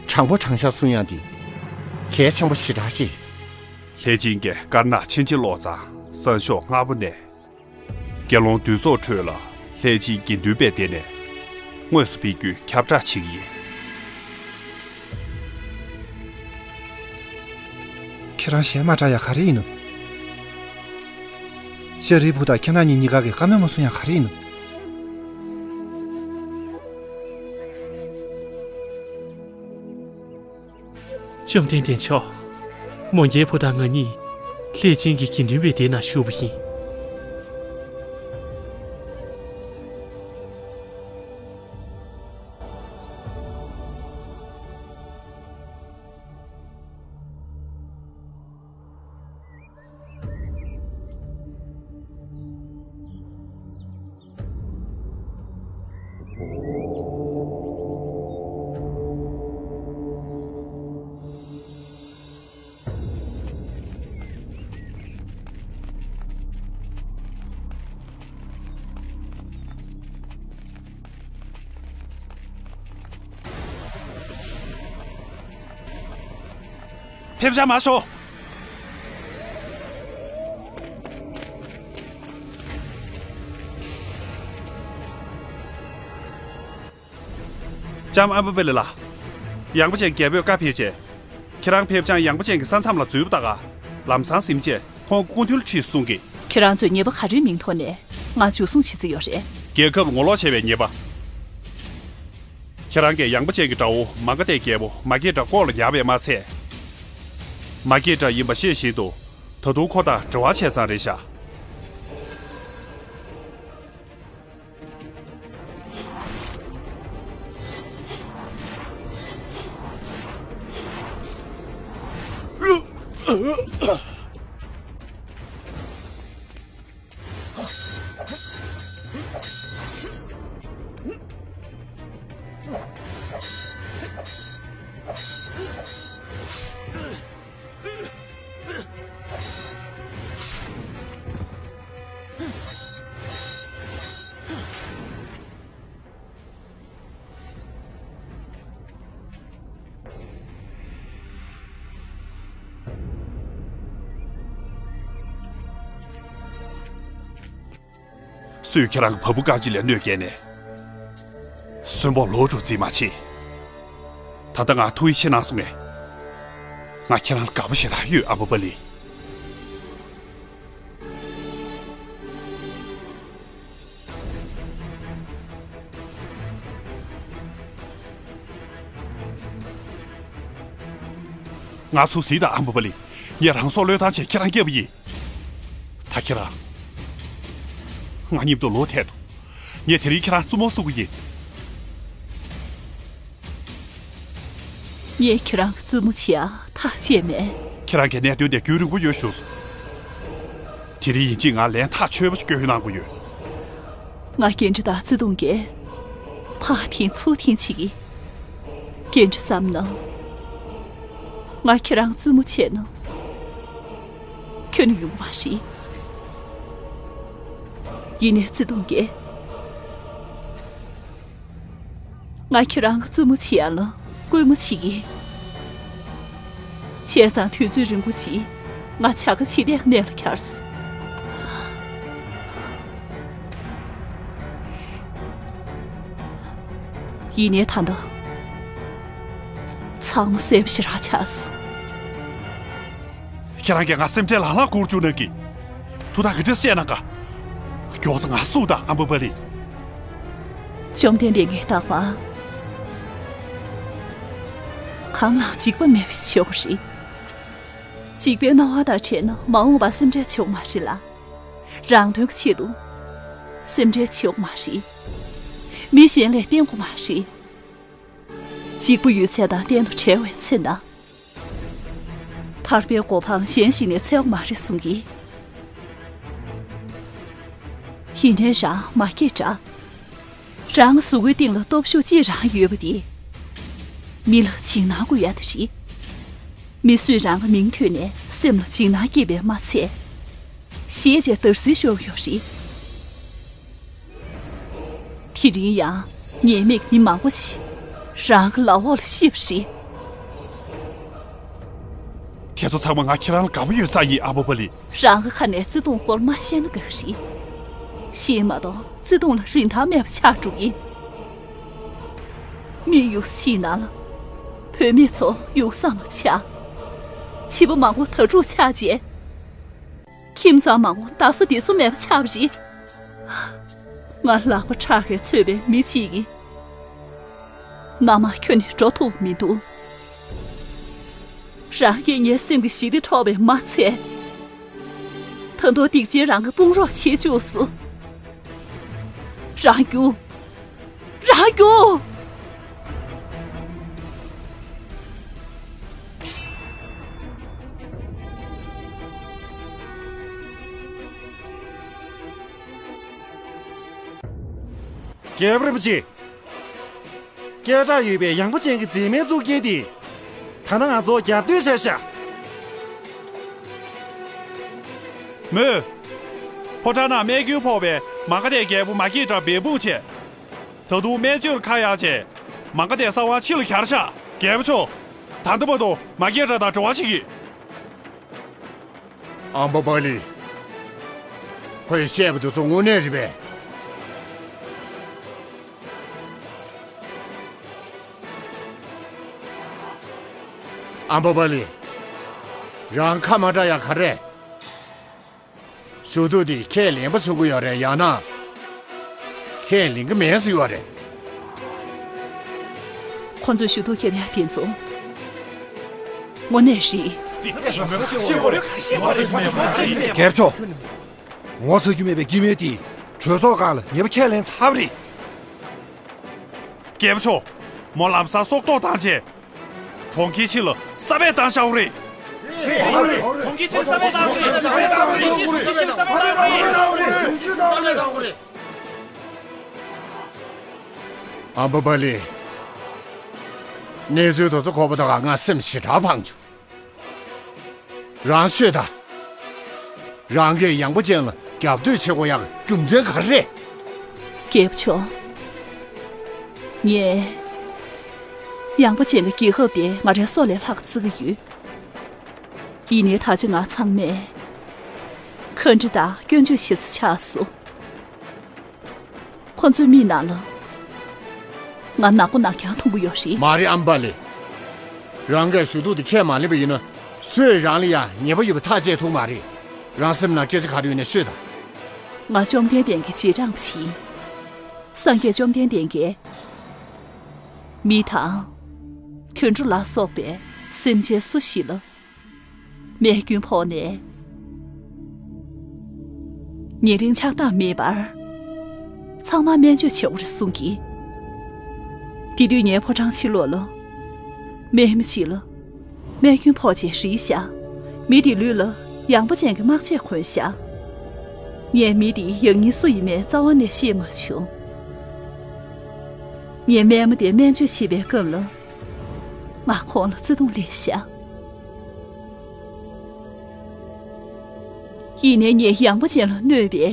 དྲང་པོ་དྲང་བཞག་གསུང་ཡག་འདི་གལ་ཆེན་པོ་ཞེ་དྲག་རེད། ལྷས་བྱིན་གྱིས་དཀར་ནག་ཕྱིན་ཅི་ལོག་ཙང་སང་ཞོགས་སྔ་པོ་ནས། དགེ་སློང་འདུས་ཚོགས་ཁྲོད་ལ་ལྷས་བྱིན་དགེ་འདུན་པའི་སྡེ་ནས་དངོས་སུ་ཕེབས་རྒྱུའི་ཁྱབ་བསྒྲགས་བྱེད་ཀྱི་ཡིན། ཁྱེད་རང་གཞས་མ་འཁྲབ་ཡག་ག་རེ་ཡིན་ནམ། ཤཱ་རིའི་བུ་དང་ཁྱེད་རང་གཉིས་གཉིས་ཀ་གིས་བཀའ་མོལ་མ་གསུང་ཡག་ག་རེ་ཡིན་ནམ། བཅོམ་ལྡན་འདས་མཆོག། མོ་རྒྱལ་བུ་དང་ང་གཉིས་ལྷས་བྱིན་གྱི་དགེ་འདུན་པའི་སྡེ་ན་ཞུགས་པ་ཡིན། ཕེབས་བཞག་མ་ཤོག། ལྕམ་ཨམ་བི་པ་ལི་ལགས། ཡངས་པ་ཅན་རྒྱལ་པོས་བཀའ་ཕེབས་རྗེས། ཁྱེད་རང་ཕེབས་ཀྱང་ཡངས་པ་ཅན་གྱི་ས་མཚམས་ལ་འཛུལ་བ་ལྟ་ག་ལམ་སང་ཟིན་རྗེས་ཁོང་སྐུ་མདུན་ལ་ཁྲིད་གསུང་གི། ཁྱེད་རང་ཚོས་ཉེས་པ་ག་རེའི་མིང་ཐོག་ནས་ང་འཇུ་བཟུང་བྱེད་རྩིས་ཡོད་རེད། རྒྱལ་ཁབ་ངོ་ལོག་བྱས་པའི་ཉེས་པ། ཁྱེད་རང་གིས་ཡངས་པ་ཅན་གྱི་དགྲ་བོ་མ་ག་དྷའི་རྒྱལ་པོ་མ་སྐྱེས་དགྲ་ལྐོག་ལ་ཉར་བས་མ་ཚད། མ་སྐྱེས་དགྲ་ཡིན་པ་ཤེས་བཞིན་དུ་ད་དུང་ཁོ་དང་འབྲེལ་བ་བྱས་ཙང་རེད་ཤག། སུས་ཁྱེད་རང་གི་བ་སྤུ་རྐང་གཅིག་ལ་གནོད་བསྐྱལ་ནས། གསོན་པོ་ལོག་འགྲོ་རྩིས་མ་བྱེད། ད་ལྟ་ང་ཐུགས་ཡིད་ཆེས་གནང་སོང་ངས། ང་ཁྱེད་རང་ལ་དགའ་པོ་ཞེ་དྲག་ཡོད། ཨམ་བུ་པ་ལི། ང་ཚོ་གཟིགས་དང་། ཨམ་བུ་པ་ལི། ངས་རང་སྲོག་བློས་བཏང་བྱས་ཁྱེད་རང་སྐྱབས་པ་ཡིན། ད་ཁྱེད་རང་ང་མཉམ་དུ་ལོག་ཐད་དོ། ངས་དེ་རིང་ཁྱེད་རང་བཙུན་མོ་བཟོ་གི་ཡིན། ངས་ཁྱེད་རང་གི་བཙུན་མོ་བྱེད་ཡ་ཐག་བཅད་མེད། ཁྱེད་རང་གི་གནད་དོན་དེ་རྒྱུན་རིང་པོ་ཡོད་བཞུགས་སོང་། དེ་རིང་ཡིན་གཅིག་ང་ལན་ཐག་ཆོད་པོ་ཞིག་སྐྱོན་གནང་དགོས་ཡོད། ང་གྱེན་དྲི་དང་བརྩེ་དུང་གིས་ཕར་འཐེན་ཚུར་འཐེན་བྱེད་ཀྱི། གྱེན་དྲི་བསམ་ན། ང་ཁྱེད་རང་བཙུན་མོ་བྱས་ན། ཁྱོན་ནས་ཡོང་མ་རེད། ཡིན་ནའི་བརྩེ་དུང་གིས། ང་ཁྱེད་རང་གི་བཙུན་མོ་བྱེད་ཡ་ལ་སྐུལ་མ་བྱེད་ཀྱི། བྱས་ཙང་དུས་ཚོད་རིང་པོ་ཅིག་ང་བྱ་དགའ་བྱེད་བསྡད་གནས་ལ་གྱར་སོང་། ཡིན་ནའི་ད་ལྟ་ཚང་མ་གསལ་པོ་ཞེ་དྲག་ཆགས་སོང་། ཁྱེད་རང་གིས་ང་སེམས་ཁྲལ་ལྷང་ལྷང་སྐོར་བཅུག་གནང་གི། ཐུགས་ཐག་གི་འདྲ་བཤད་གནང་ག་མགྱོགས་ཙམ་ང་བསུ་དང་། ཨམ་བུ་པ་ལི། བཅོམ་ལྡན་འདས་ངས་བརྟག་པ། གང་ལའང་འཇིགས་པ་མེད་པ་ཞིག་བྱེད་དགོས་རེད། འཇིགས་པའི་སྣང་བ་དང་བྲལ་ན་མ་འོངས་པ་སེམས་ཁྲལ་བྱེད་དགོས་མ་རེད་ལ། རང་དོན་གྱི་ཆེད་དུ་སེམས་ཁྲལ་བྱེད་དགོས་མ་རེད། མི་གཞན་ལ་བརྟེན་དགོས་མ་རེད། གཅིག་པུ་ཡོད་ཚད་དང་གཏན་དུ་བྲལ་བའི་ཚེ་ན། ཐར་པའི་གོ་འཕང་གཞན་ཞིག་ནས་འཚོལ་བ་མ་རེད་གསུང་གི། ཡིན་ནའི་རང་མ་སྐྱེས་དགྲ། རང་གཟུགས་པོའི་སྟེང་ལ་སྟོབས་ཤུགས་ཅི་རང་ཡོད་པ་དེ། མི་ལ་འཇིགས་སྣང་དགོས་ཡ་དེ་རེད། མི་སུས་རང་གི་མིང་ཐོས་ནས་སེམས་ལ་འཇིགས་སྣང་སྐྱེས་པས་མ་ཚད། ཞེས་བྱས་དར་སིལ་ཤོར་ཡོད་རེད། དེ་རིང་ཡང་ཉེས་མེད་མི་མང་པོ་ཞིག་རང་གི་ལག་འོག་ལ་ཤི་བ་རེད། དེ་ཚོ་ཚང་མ་ང་ཁྱེད་རང་ལ་དགའ་པོ་ཡོད་ཙང་ཡིན། ཨ་མ་པ་ལི། རང་གི་ཁ་ནས་བརྩེ་དུང་སྐོར་མ་བཤད་ན་དགའ་གི་རེད། ཤེས་མ་གཏོགས་བརྩེ་དུང་ལ་རིན་ཐང་མེད་པ་ཆགས་འགྲོ་གི་ཡིན། མི་ཡུགས་ཕྱིན་ན་ལ། བུད་མེད་ཚོ་ཡུགས་ས་མ་ཆགས། བྱིས་པ་མང་པོ་དྭ་ཕྲུག་ཆགས་རྗེས། ཁྱིམ་ཚང་མང་པོ་བདག་བཟོ་འདི་བཟོ་མེད་པ་ཆགས་པ་རེད། ང་ལག་པ་ཁྲག་གིས་ཚོས་པའི་མི་གཅིག་ཡིན། མནའ་མ་ཁྱོན་ནས་འགྲོ་ཐུབ་མི་འདུག་རང་གིས་ངའི་སེམས་ཀྱི་ཞི་བདེ་འཕྲོག་པས་མ་ཚད། ད་དུང་སྡིག་ཅན་རང་གི་དཔུང་རོགས་བྱེད་བཅུག་སོང་། རང་རྒྱུགས། རང་རྒྱུགས། རྒྱལ་པོ་རིན་པོ་ཆེ། སྐད་གྲགས་ཡོད་པའི་ཡངས་པ་ཅན་གྱི་མཛེས་མའི་གཙུག་རྒྱན་དེ། ད་ནང་ང་ཚོ་རྒྱབ་གཏོད་བྱས་ཤག་མོས། ཕོ་བྲང་ནང་རྨས་སྐྱོན་ཕོག་པའི་མ་ག་དྷའི་རྒྱལ་པོ་མ་སྐྱེས་དགྲར་འབད་འབུངས་བྱས། ད་དུང་སྨན་བཅོས་ལ་ཁ་གཡར་བྱས། མ་ག་དྷའི་གསང་བ་ཕྱི་ལ་གྱར་ཤག་རྒྱལ་པོ་མཆོག་ད་ལྟ་བར་དུ་མ་སྐྱེས་དགྲ་དང་འབྲེལ་བ་བྱེད་ཀྱི། ཨམ་བྷ་བ་ལི། ཁོས་བཤད་པ་དེ་ཚོ་དངོས་གནས་རེད་པས། ཨམ་བྷ་བ་ལི། རང་ཁ་མ་གྲག་ཡ་ག་རེ། ཞུ་གཏུག་དེ་ཁས་ལེན་པ་མཚོན་གྱི་ཡོད་རེད། ཡང་ན་ཁས་ལེན་གྱི་མེད་ཟེར་ཡོད་རེད། ཁོ་ཚོས་ཞུ་གཏུག་བརྒྱབ་ཡ་དེ་ཚོ་དངོས་གནས་རེད། རྒྱལ་པོ་མཆོག་ངོ་ཚ་རྒྱུ་མེད་པའི་སྐྱེ་དམན་དེས་གྲོས་ཚོགས་སྒང་ལ་ཉེས་པ་ཁས་ལེན་ཚར་བ་རེད། རྒྱལ་པོ་མཆོག་མོ་ལམ་སང་སྲོག་ཐོག་བཏང་བྱས། གྲོང་ཁྱེར་ཕྱི་ལ་ས་བོན་བཏང་བཞག་པ་རེད། གྲོང་ཁྱེར་ཕྱི་ལ་ས་བོན་བཏང་བ་རེད། གྲོང་ཁྱེར་ཕྱི་ལ་ས་བོན་བཏང་བ་རེད། ཨམ་བྷ་བ་ལི། གནས་ཚུལ་དེ་ཚོ་གོ་བ་དང་ང་སེམས་ཞེ་དྲག་ཕངས་བྱུང་། རང་ཤོད་དང་། རང་གིས་ཡངས་པ་ཅན་ལ་རྒྱབ་གཏོད་བྱེད་དགོས་ཡག་རྒྱུ་མཚན་ག་རེ་རེད། རྒྱལ་པོ་མཆོག་ངས་ཡངས་པ་ཅན་གྱི་རྒྱལ་ཁབ་དེ་ང་རའི་སྲོག་ལས་ལྷག་བརྩི་གི་ཡོད། ཡིན་ནའི་ད་ཆ་ང་ཚང་མས་ཁ་འདྲི་དང་སྐྱོན་བརྗོད་བྱེད་ས་ཆགས་སོང་། ཁོ་ཚོའི་མིག་ནང་ལ་ང་ནག་པོ་ནག་རྐྱང་མཐོང་གི་ཡོད་རེད། མ་རེད་ཨམ་བྷ་ལི། རང་གིས་ཞུ་གཏུག་དེ་ཁས་མ་ལེན་པ་ཡིན་ན་སུས་རང་ལ་ཡང་ཉེས་པ་ཡོད་པ་ཐག་བཅད་ཐུབ་མ་རེད། རང་སེམས་ནང་སྐད་ཆ་ག་རེ་ཡོད་ན་ཤོད་དང་། ང་བཅོམ་ལྡན་འདས་ཀྱི་རྗེས་འབྲང་པ་ཞིག་ཡིན། སངས་རྒྱས་བཅོམ་ལྡན་འདས་ཀྱིས་མི་དང་། དུད་འགྲོ་ལ་སོགས་པའི་སེམས་ཅན་སུ་ཞིག་ལ་རྨས་སྐྱོན་ཕོག་ནས་ཉེ་རིང་ཆགས་སྡང་མེད་པར་ཚང་མ་སྨན་བཅོས་བྱེད་དགོས་རེད་གསུང་གི། དེ་དུས་ངའི་ཕོ་བྲང་ཕྱི་ལོགས་ལ་རྨས་མི་གཅིག་ལ་རྨས་སྐྱོན་ཕོག་རྗེས་རིལ་བཞག་མི་དེའི་ལུས་ལ་ཡངས་པ་ཅན་གྱི་དམག་ཆས་གོན་བཞག་ངས་མི་དེ་ཡང་སྙིང་སུ་ཡིན་མིན་རྩ་བ་ནས་ཤེས་མ་བྱུང་། ངས་རྨས་མ་དེ་སྨན་བཅོས་བྱེད་པའི་སྐབས་ལ། ང་ཁོང་ལ་བརྩེ་དུང་སླེབས་ཤག་ཡིན་ནའི་ངས་ཡངས་པ་ཅན་ལ་གནོད་པའི་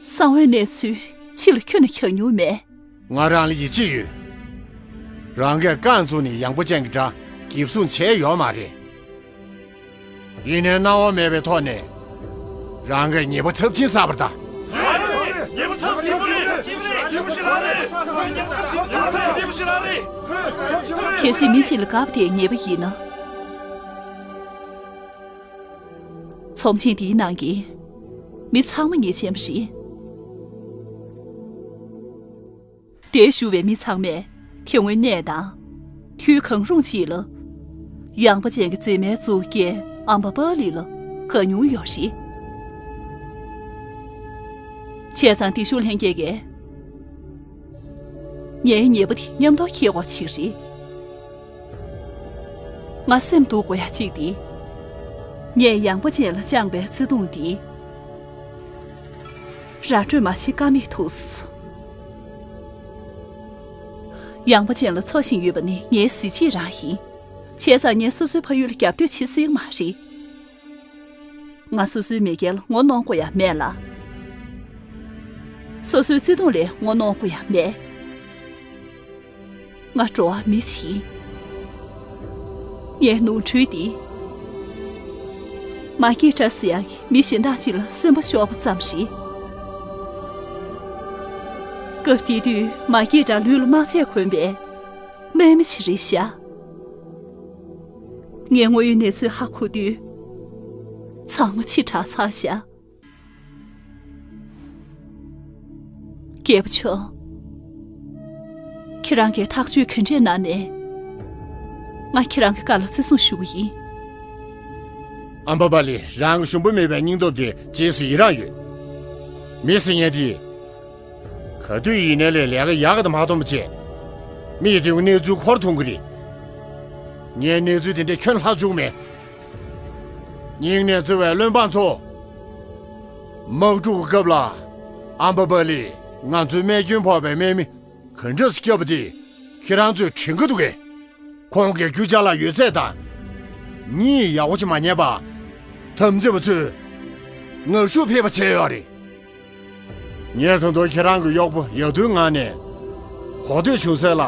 གསང་བའི་གནས་ཚུལ་ཕྱི་ལ་ཁྱོན་ནས་གྱེར་མྱོང་མེད། ང་རང་ལ་ཡིད་ཆེས་ཡོད། རང་གིས་རྐང་བཙུགས་ནས་ཡངས་པ་ཅན་གྱི་དགྲ་འགེབས་སྲུང་བྱས་ཡོད་མ་རེད། ཡིན་ནའི་སྣང་བ་མེད་པའི་ཐོག་ནས་རང་གིས་ཉེས་པ་ཚབས་ཆེན་བསགས་པ་རེད་ད། ཉེས་པ་ཚབས་ཆེན་པོ་རེད། ཆེན་པོ་ཞིག་རང་རེད། ཆེན་པོ་ཞིག་རང་རེད། གལ་སྲིད་མི་གཅིག་ལ་དགའ་བ་དེ་ཉེས་པ་ཡིན་ན། ཚོམས་ཆེན་འདིའི་ནང་གི་མི་ཚང་མ་ཉེས་ཅན་པ་རེད། འདིར་བཞུགས་པའི་མི་ཚང་མས་དེ་སྔོན་གནས་དང་དུས་གང་རུང་ཅིག་ལ་ཡངས་པ་ཅན་གྱི་མཛེས་མའི་གཙུག་རྒྱན་ཨམ་བྷ་བ་ལི་ལ་དགའ་མྱོང་ཡོད་རེད། བྱས་ཙང་བདེ་མཆོག་ལྷན་རྒྱས་ཀྱིས་ངའི་ཉེས་པ་དེ་མཉམ་དུ་འཁྱེར་བ་ཅིག་རེད། ང་སེམས་སྡུག་དགོས་ཡ་གཅིག་དེ། ངས་ཡངས་པ་ཅན་ལ་བཅངས་པའི་བརྩེ་དུང་དེ། ར་སྤྲོད་མ་བྱེད་ཀ་མེད་ཐུག་སོང་། ཡངས་པ་ཅན་ལ་འཚོ་བཞིན་ཡོད་པ་ནི་ངའི་གཟི་བརྗིད་རང་ཡིན། བྱས་ཙང་ངས་སོ་སོའི་ཕ་ཡུལ་ལ་རྒྱབ་གཏོད་བྱེད་སྲིད་མ་རེད། ང་སོ་སོའི་མི་རྒྱལ་ངོ་གནོང་དགོས་ཡ་མེད་ལ། སོ་སོའི་བརྩེ་དུང་ལས་ངོ་གནོང་དགོས་ཡ་མེད། ང་འགྲོ་བ་མི་ཞིག་ཡིན། ངའི་ནོར་འཁྲུལ་འདི། མ་སྐྱེས་དགྲ་ཟེར་ཡག་གི་མི་གཞན་དག་ཅིག་ལ་སེམས་པ་ཤོར་བ་ཙམ་ཞིག་སྐབས་དེ་དུས་མ་སྐྱེས་དགྲ་ལུས་ལ་དམག་ཆས་གོན་པའི་དམག་མི་ཞིག་རེད་ཤག་ངས་དངོས་ཡོད་གནས་ཚུལ་ཧ་གོ་དུས། ཚང་མ་ཕྱི་དྲགས་ཚར་ཤག་རྒྱལ་པོ་མཆོག་ཁྱེད་རང་གིས་ཐག་གཅོད་ག་འདྲས་གནང་ནས། ང་ཁྱེད་རང་གི་བཀའ་ལ་བརྩི་སྲུང་ཞུ་གི་ཡིན། ཨམ་བ་པ་ལི། རང་གི་ཞུམ་པ་མེད་པའི་སྙིང་སྟོབས་དེ་རྗེས་སུ་ཡི་རང་ཡོད། མི་ཟེར་མཁན་དེ། ག་དུས་ཡིན་ནའི་ལས་ཀ་ཡག་ག་དང་མ་མཐོང་བ་བྱས། མི་ཡི་དེའུ་གནས་ཚུལ་འཁོར་མཐོང་གི་རེད། ངས་གནས་ཚུལ་དེ་འདྲ་ཁྱོན་ལྷག་བཅུག་མེད། སྙིང་ནས་བརྩེ་བའི་བློན་འབངས་ཚོ། དམག་འཁྲུག་གི་སྐབས་ལ། ཨམ་བ་པ་ལི། ང་ཚོའི་རྨས་སྐྱོན་ཕོག་པའི་དམག་མི་ག་འདྲས་སྐྱོབ་པ་དེ་ཁྱེད་རང་ཚོས་དྲན་གྱི་འདུག་གས། ཁོང་གིས་རྒྱུ་ཅ་ལག་ཡོད་ཚད་དང་། གཉིད་ཡག་པོ་ཅིག་མ་ཉལ་བར། དམ་བརྩེ་བ་ཚོས་ངར་ཤུགས་འཕེལ་བ་བྱས་ཡོད་རེད། ངས་ད་དུང་ཁྱེད་རང་གི་གཡོག་པོ་ཡ་དུའི་ངང་ནས། གོ་ཐོས་བྱུང་ས་ལ་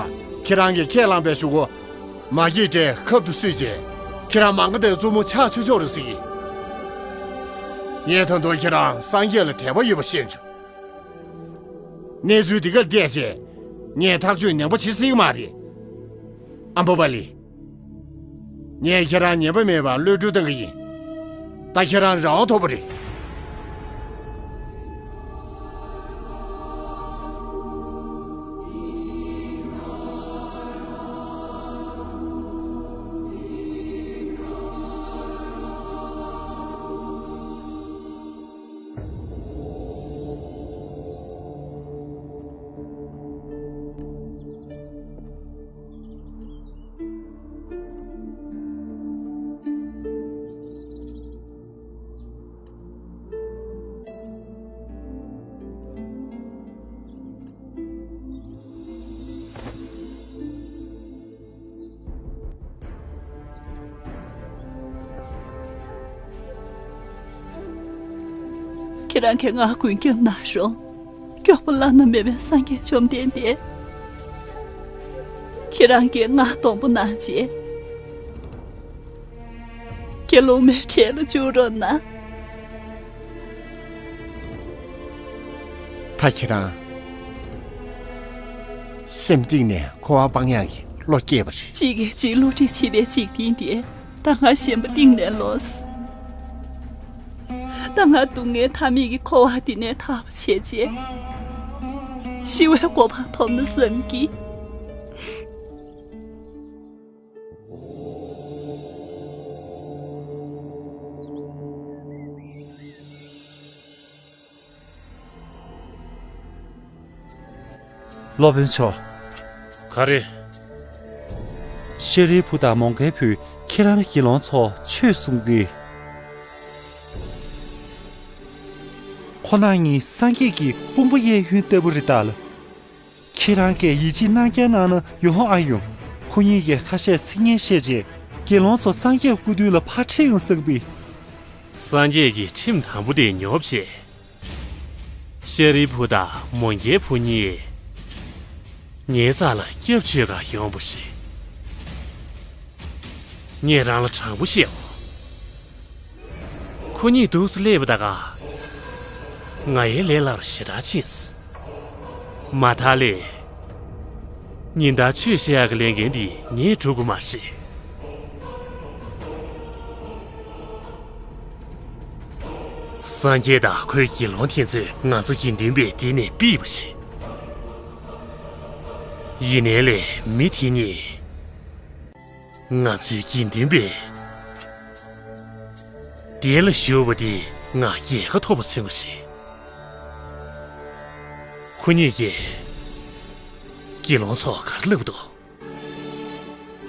ཁྱེད་རང་གིས་ཁས་བླངས་པའི་གཞུག་གུ། མ་སྐྱེས་དགྲའི་ཁབ་ཏུ་བསུས་རྗེས། ཁྱེད་རང་མ་འགའ་དེ་བཙུན་མོ་ཆགས་ཆོག་ཆོག་རེད་ཟེར་གྱི། ངས་ད་དུང་ཁྱེད་རང་སངས་རྒྱས་ལ་དད་པ་ཡོད་པ་ཤེས་བྱུང་། གནས་ཚུལ་འདི་གར་བལྟས་རྗེས། ངས་ཐག་གཅོད་ངན་པ་བྱེད་སྲིད་ཀྱི་མ་རེད། ཨམ་བ་པ་ལི། ངས་ཁྱེད་རང་ཉེས་པ་མེད་པར་གློད་གྲོལ་བཏང་གི་ཡིན། ད་ཁྱེད་རང་རང་དབང་ཐོབ་པ་རེད། ཁྱེད་རང་གིས་ང་མགོན་སྐྱབས་གནང་རོགས། སྐྱོབ་པ་བླ་ན་མེད་པའི་སངས་རྒྱས་བཅོམ་ལྡན་འདས། ཁྱེད་རང་གིས་ང་སྡོང་པོ་གནང་རྗེས། དགེ་སློང་མའི་གྲལ་ལ་བཅུག་རོགས་གནང་། ད་ཁྱེད་རང་སེམས་གཏིང་ནས་འཁོར་བ་སྤང་ཡག་གི་བློ་སྐྱེས་པ་རེད། གཅིག་གིས་གཅིག་བསླུ་བྲིད་བྱེད་པའི་འཇིག་རྟེན་འདིར། ད་ང་ཞེན་པ་གཏིང་ནས་ལོག་སོང་། ད་ང་སྡུག་བསྔལ་མཐའ་མེད་ཀྱི་འཁོར་བ་འདི་ནས་ཐར་བར་བྱས་རྗེས། ཤི་བའི་གོ་འཕང་ཐོབ་ན་བསམ་གྱིས། སློབ་དཔོན་མཆོག་ག་རེ། ཤཱ་རིའི་བུ་དང་མོའུ་འགལ་བུས་ཁྱེད་རང་དགེ་སློང་ཚོ་ཆོས་གསུང་གི། ཁོ་རང་གཉིས་སངས་རྒྱས་ཀྱི་དཔུང་པ་གཡས་གཡོན་ལྟ་བུ་རེད་ད་ལ། ཁྱེད་རང་གིས་ཡིད་ཆེས་རྣམ་རྒྱལ་གནང་ན་ཡོང་ཨ་ཡོང་། ཁོ་གཉིས་ཀྱིས་ཁ་ཤས་ཚིག་ངན་བཤད་རྗེས། དགེ་སློང་ཚོ་སངས་རྒྱས་སྐུ་མདུན་ལ་ཕར་ཁྲིད་ཡོང་བསམ་པས། སངས་རྒྱས་ཀྱི་ཁྲིམས་དམ་པོ་དེ་ཉོབ་བྱས། ཤཱ་རིའི་བུ་དང་མོའུ་འགལ་བུ་གཉིས། ངའི་རྩ་ལ་སྐྱབས་བཅོལ་གར་ཡོང་བ་ཞིག་ངས་རང་ལ་དྲང་པོ་བཤད་འོ། ཁོ་གཉིས་འདུག་སེ་སླེབས་པ་ད་ག་ང་ཡི་ལས་སླ་རུ་ཞེ་དྲག་ཕྱིན་སོང་། མ་མཐའ་ལས། ཉིན་ལྟར་ཆོས་བཤད་ཡག་གི་ལས་འགན་འདི་ངས་སྒྲུབ་དགོས་མ་རེད། སངས་རྒྱས་དང་ཁོའི་དགེ་སློང་དེ་ཚོས་ང་ཚོ་དགེ་འདུན་པའི་སྡེ་ནས་ཕུད་པ་ཞིག་ཡིན་ནའི་ལས་མི་དེ་གཉིས། ང་ཚོའི་དགེ་འདུན་པའི་སྡེ་ལ་ཞུགས་པ་འདི་ང་རྒྱལ་ཁ་ཐོབ་པ་མཚོན་པ་རེད། ཁོ་གཉིས་ཀྱིས་དགེ་སློང་ཚོར་ག་རེ་ལབ་འདུག་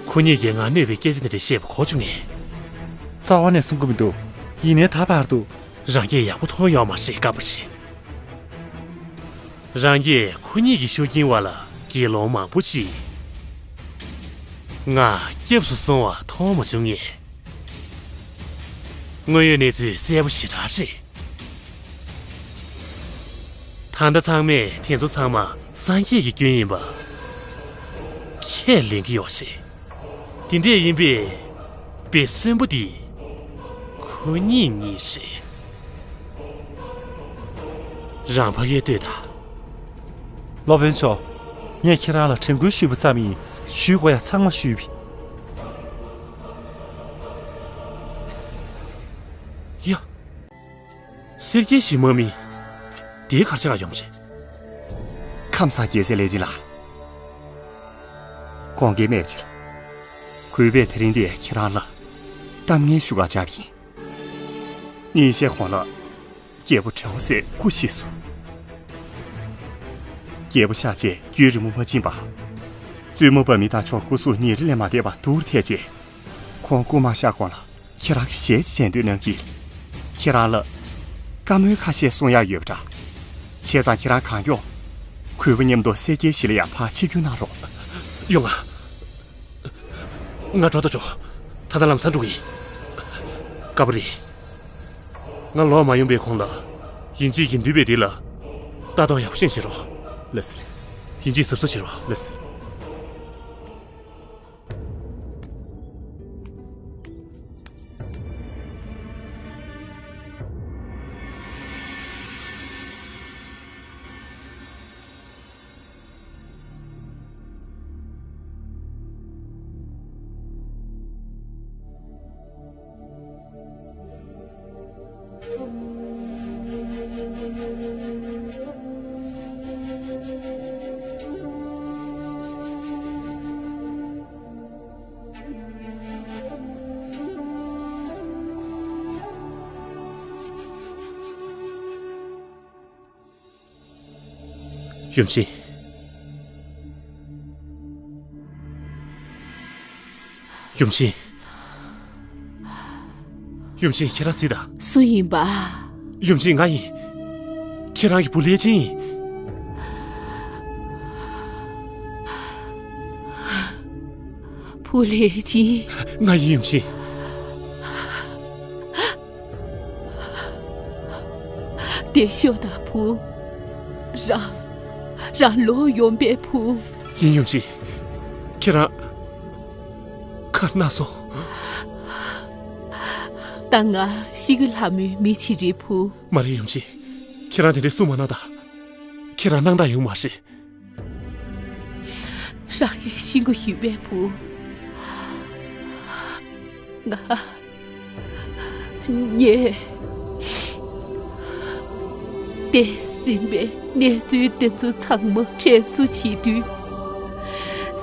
ཁོ་གཉིས་ཀྱིས་ང་གནོད་པའི་སྐད་ཆ་འདི་འདྲ་བཤད་པ་གོ་བྱུང་ངས། རྩ་བ་ནས་གསུང་གི་མི་འདུག་ཡིན་ནའི་ད་བར་དུ། རང་སྐད་ཡག་པོ་མཐོང་ཡོད་མ་རེད། སྐབས་རེ་རང་གིས་ཁོ་གཉིས་ཀྱི་ཤུགས་རྐྱེན་འོག་ལ་དགེ་སློང་མང་པོ་ཅིག་ང་སྐྱབས་སུ་སོང་བ་མཐོང་མ་བྱུང་ངས། དངོས་ཡོད་གནས་ཚུལ་གསལ་པོ་ཞེ་དྲག་རེད། ད་ལྟ་ཚང་མས་དེ་ཚོ་ཚང་མ་སངས་རྒྱས་ཀྱི་སྐྱོན་ཡིན་པ་ཁས་ལེན་གྱི་ཡོད་རེད། དེ་འདྲས་ཡིན་པས་དཔེ་གསོན་པོ་འདི་ཁོ་གཉིས་གཉིས་རེད། རང་ཕ་གིར་ལྟོས་དང་། སློབ་དཔོན་མཆོག་ངས་ཁྱེད་རང་ལ་དྲན་སྐུལ་ཞུས་པ་ཙམ་ཡིན། ཞུ་དགོས་ཡ་ཚང་མ་ཞུས་པ་ཡིན། ཡ། སེར་སྐྱའི་གཞི་མ་མི། དེའི་གར་ཆ་ག་ཡོང་ཆེ། ཁམས་བཟང་རྒྱལ་སྲས་ལས་ཅི་ལ། དགོངས་འགལ་མེད་ཕྱིར། གུས་པས་དེ་རིང་འདིར་ཁྱེད་རང་ལ་གཏམ་ངན་ཞུ་གར་བཅར་བ་ཡིན། ཉིན་ཤས་གོང་ལ་རྒྱལ་པོ་དྲན་འོ་ཟེར་སྐུ་གཤེགས་སོང་། རྒྱལ་པོ་གཤེགས་རྗེས་རྒྱུན་རིང་པོ་མ་ཕྱིན་པར། བཙུན་མོ་འབངས་མི་དང་ཕྱོགས་སྐུ་གཟུགས་ཉིན་རེ་ལས་མ་བདེ་བར་སྡུག་རུ་ཐལ་རྗེས། ཁོང་སྐུ་མ་གཤེགས་གོང་ལ་ཁྱེད་རང་གི་ཞལ་གྱིས་མཇལ་འདོད་གནང་གིས། ཁྱེད་རང་ལ་བཀའ་མོལ་ཁ་ཤས་གསུང་ཡག་ཡོད་པ་འདྲ། བྱས་ཙང་ཁྱེད་རང་གང་མགྱོགས་གུས་པ་མཉམ་དུ་སེར་སྐྱའི་གཞི་ལ་ཡང་ཕར་ཆིབས་བསྒྱུར་གནང་རོགས། ཡོང་ང་། ང་འགྲོ་ད་ཆོག་ད་ལྟ་ལམ་སང་འགྲོ་གི་ཡིན། དཀར་པོ་རེད། ང་ལོག་མ་ཡོང་པའི་གོང་ལ། ཡིན་ཅིག་གིས་འདུས་པའི་སྡེ་ལ་ལྟ་རྟོག་ཡག་པོ་བྱེད་རོགས། ལགས་སོ། ཡིན་ཅིག་གཟབ་གཟབ་བྱེད་རོགས། ལགས་སོ། ཡུམ་ཆེན། ཡུམ་ཆེན། ཡུམ་ཆེན། ཁྱེད་རང་གཟིགས་དང་། སུ་ཡིན་པ། ཡུམ་ཆེན། ང་ཡིན། ཁྱེད་རང་གི་བུ་ལེགས་ཆེན་ཡིན། བུ་ལེགས་ཆེན། ང་ཡིན། ཡུམ་ཆེན། དེ་ཤོད་དང་བུ། རང་། རང་ལོག་ཡོང་པའི་བུ། ཡིན། ཡུམ་ཆེན། ཁྱེད་རང་ཁར་ན་སོང་། ད་ང་ཤི་གི་ལྷ་མོའི་མི་ཅིག་རེད་བུ། མ་རེད། ཡུམ་ཆེན། ཁྱེད་རང་དེ་འདྲའི་གསུང་མ་གནང་དང་། ཁྱེད་རང་སྣང་དག་ཡོང་མ་རེད། རང་ཡང་ཤི་གི་ཡོད་པའི་བུ། ང་། ངས་བསྡད་ཟིན་པའི་གནས་ཚུལ་དེ་ཚོ་ཚང་མ་དྲན་གསོ་བྱེད་དུས།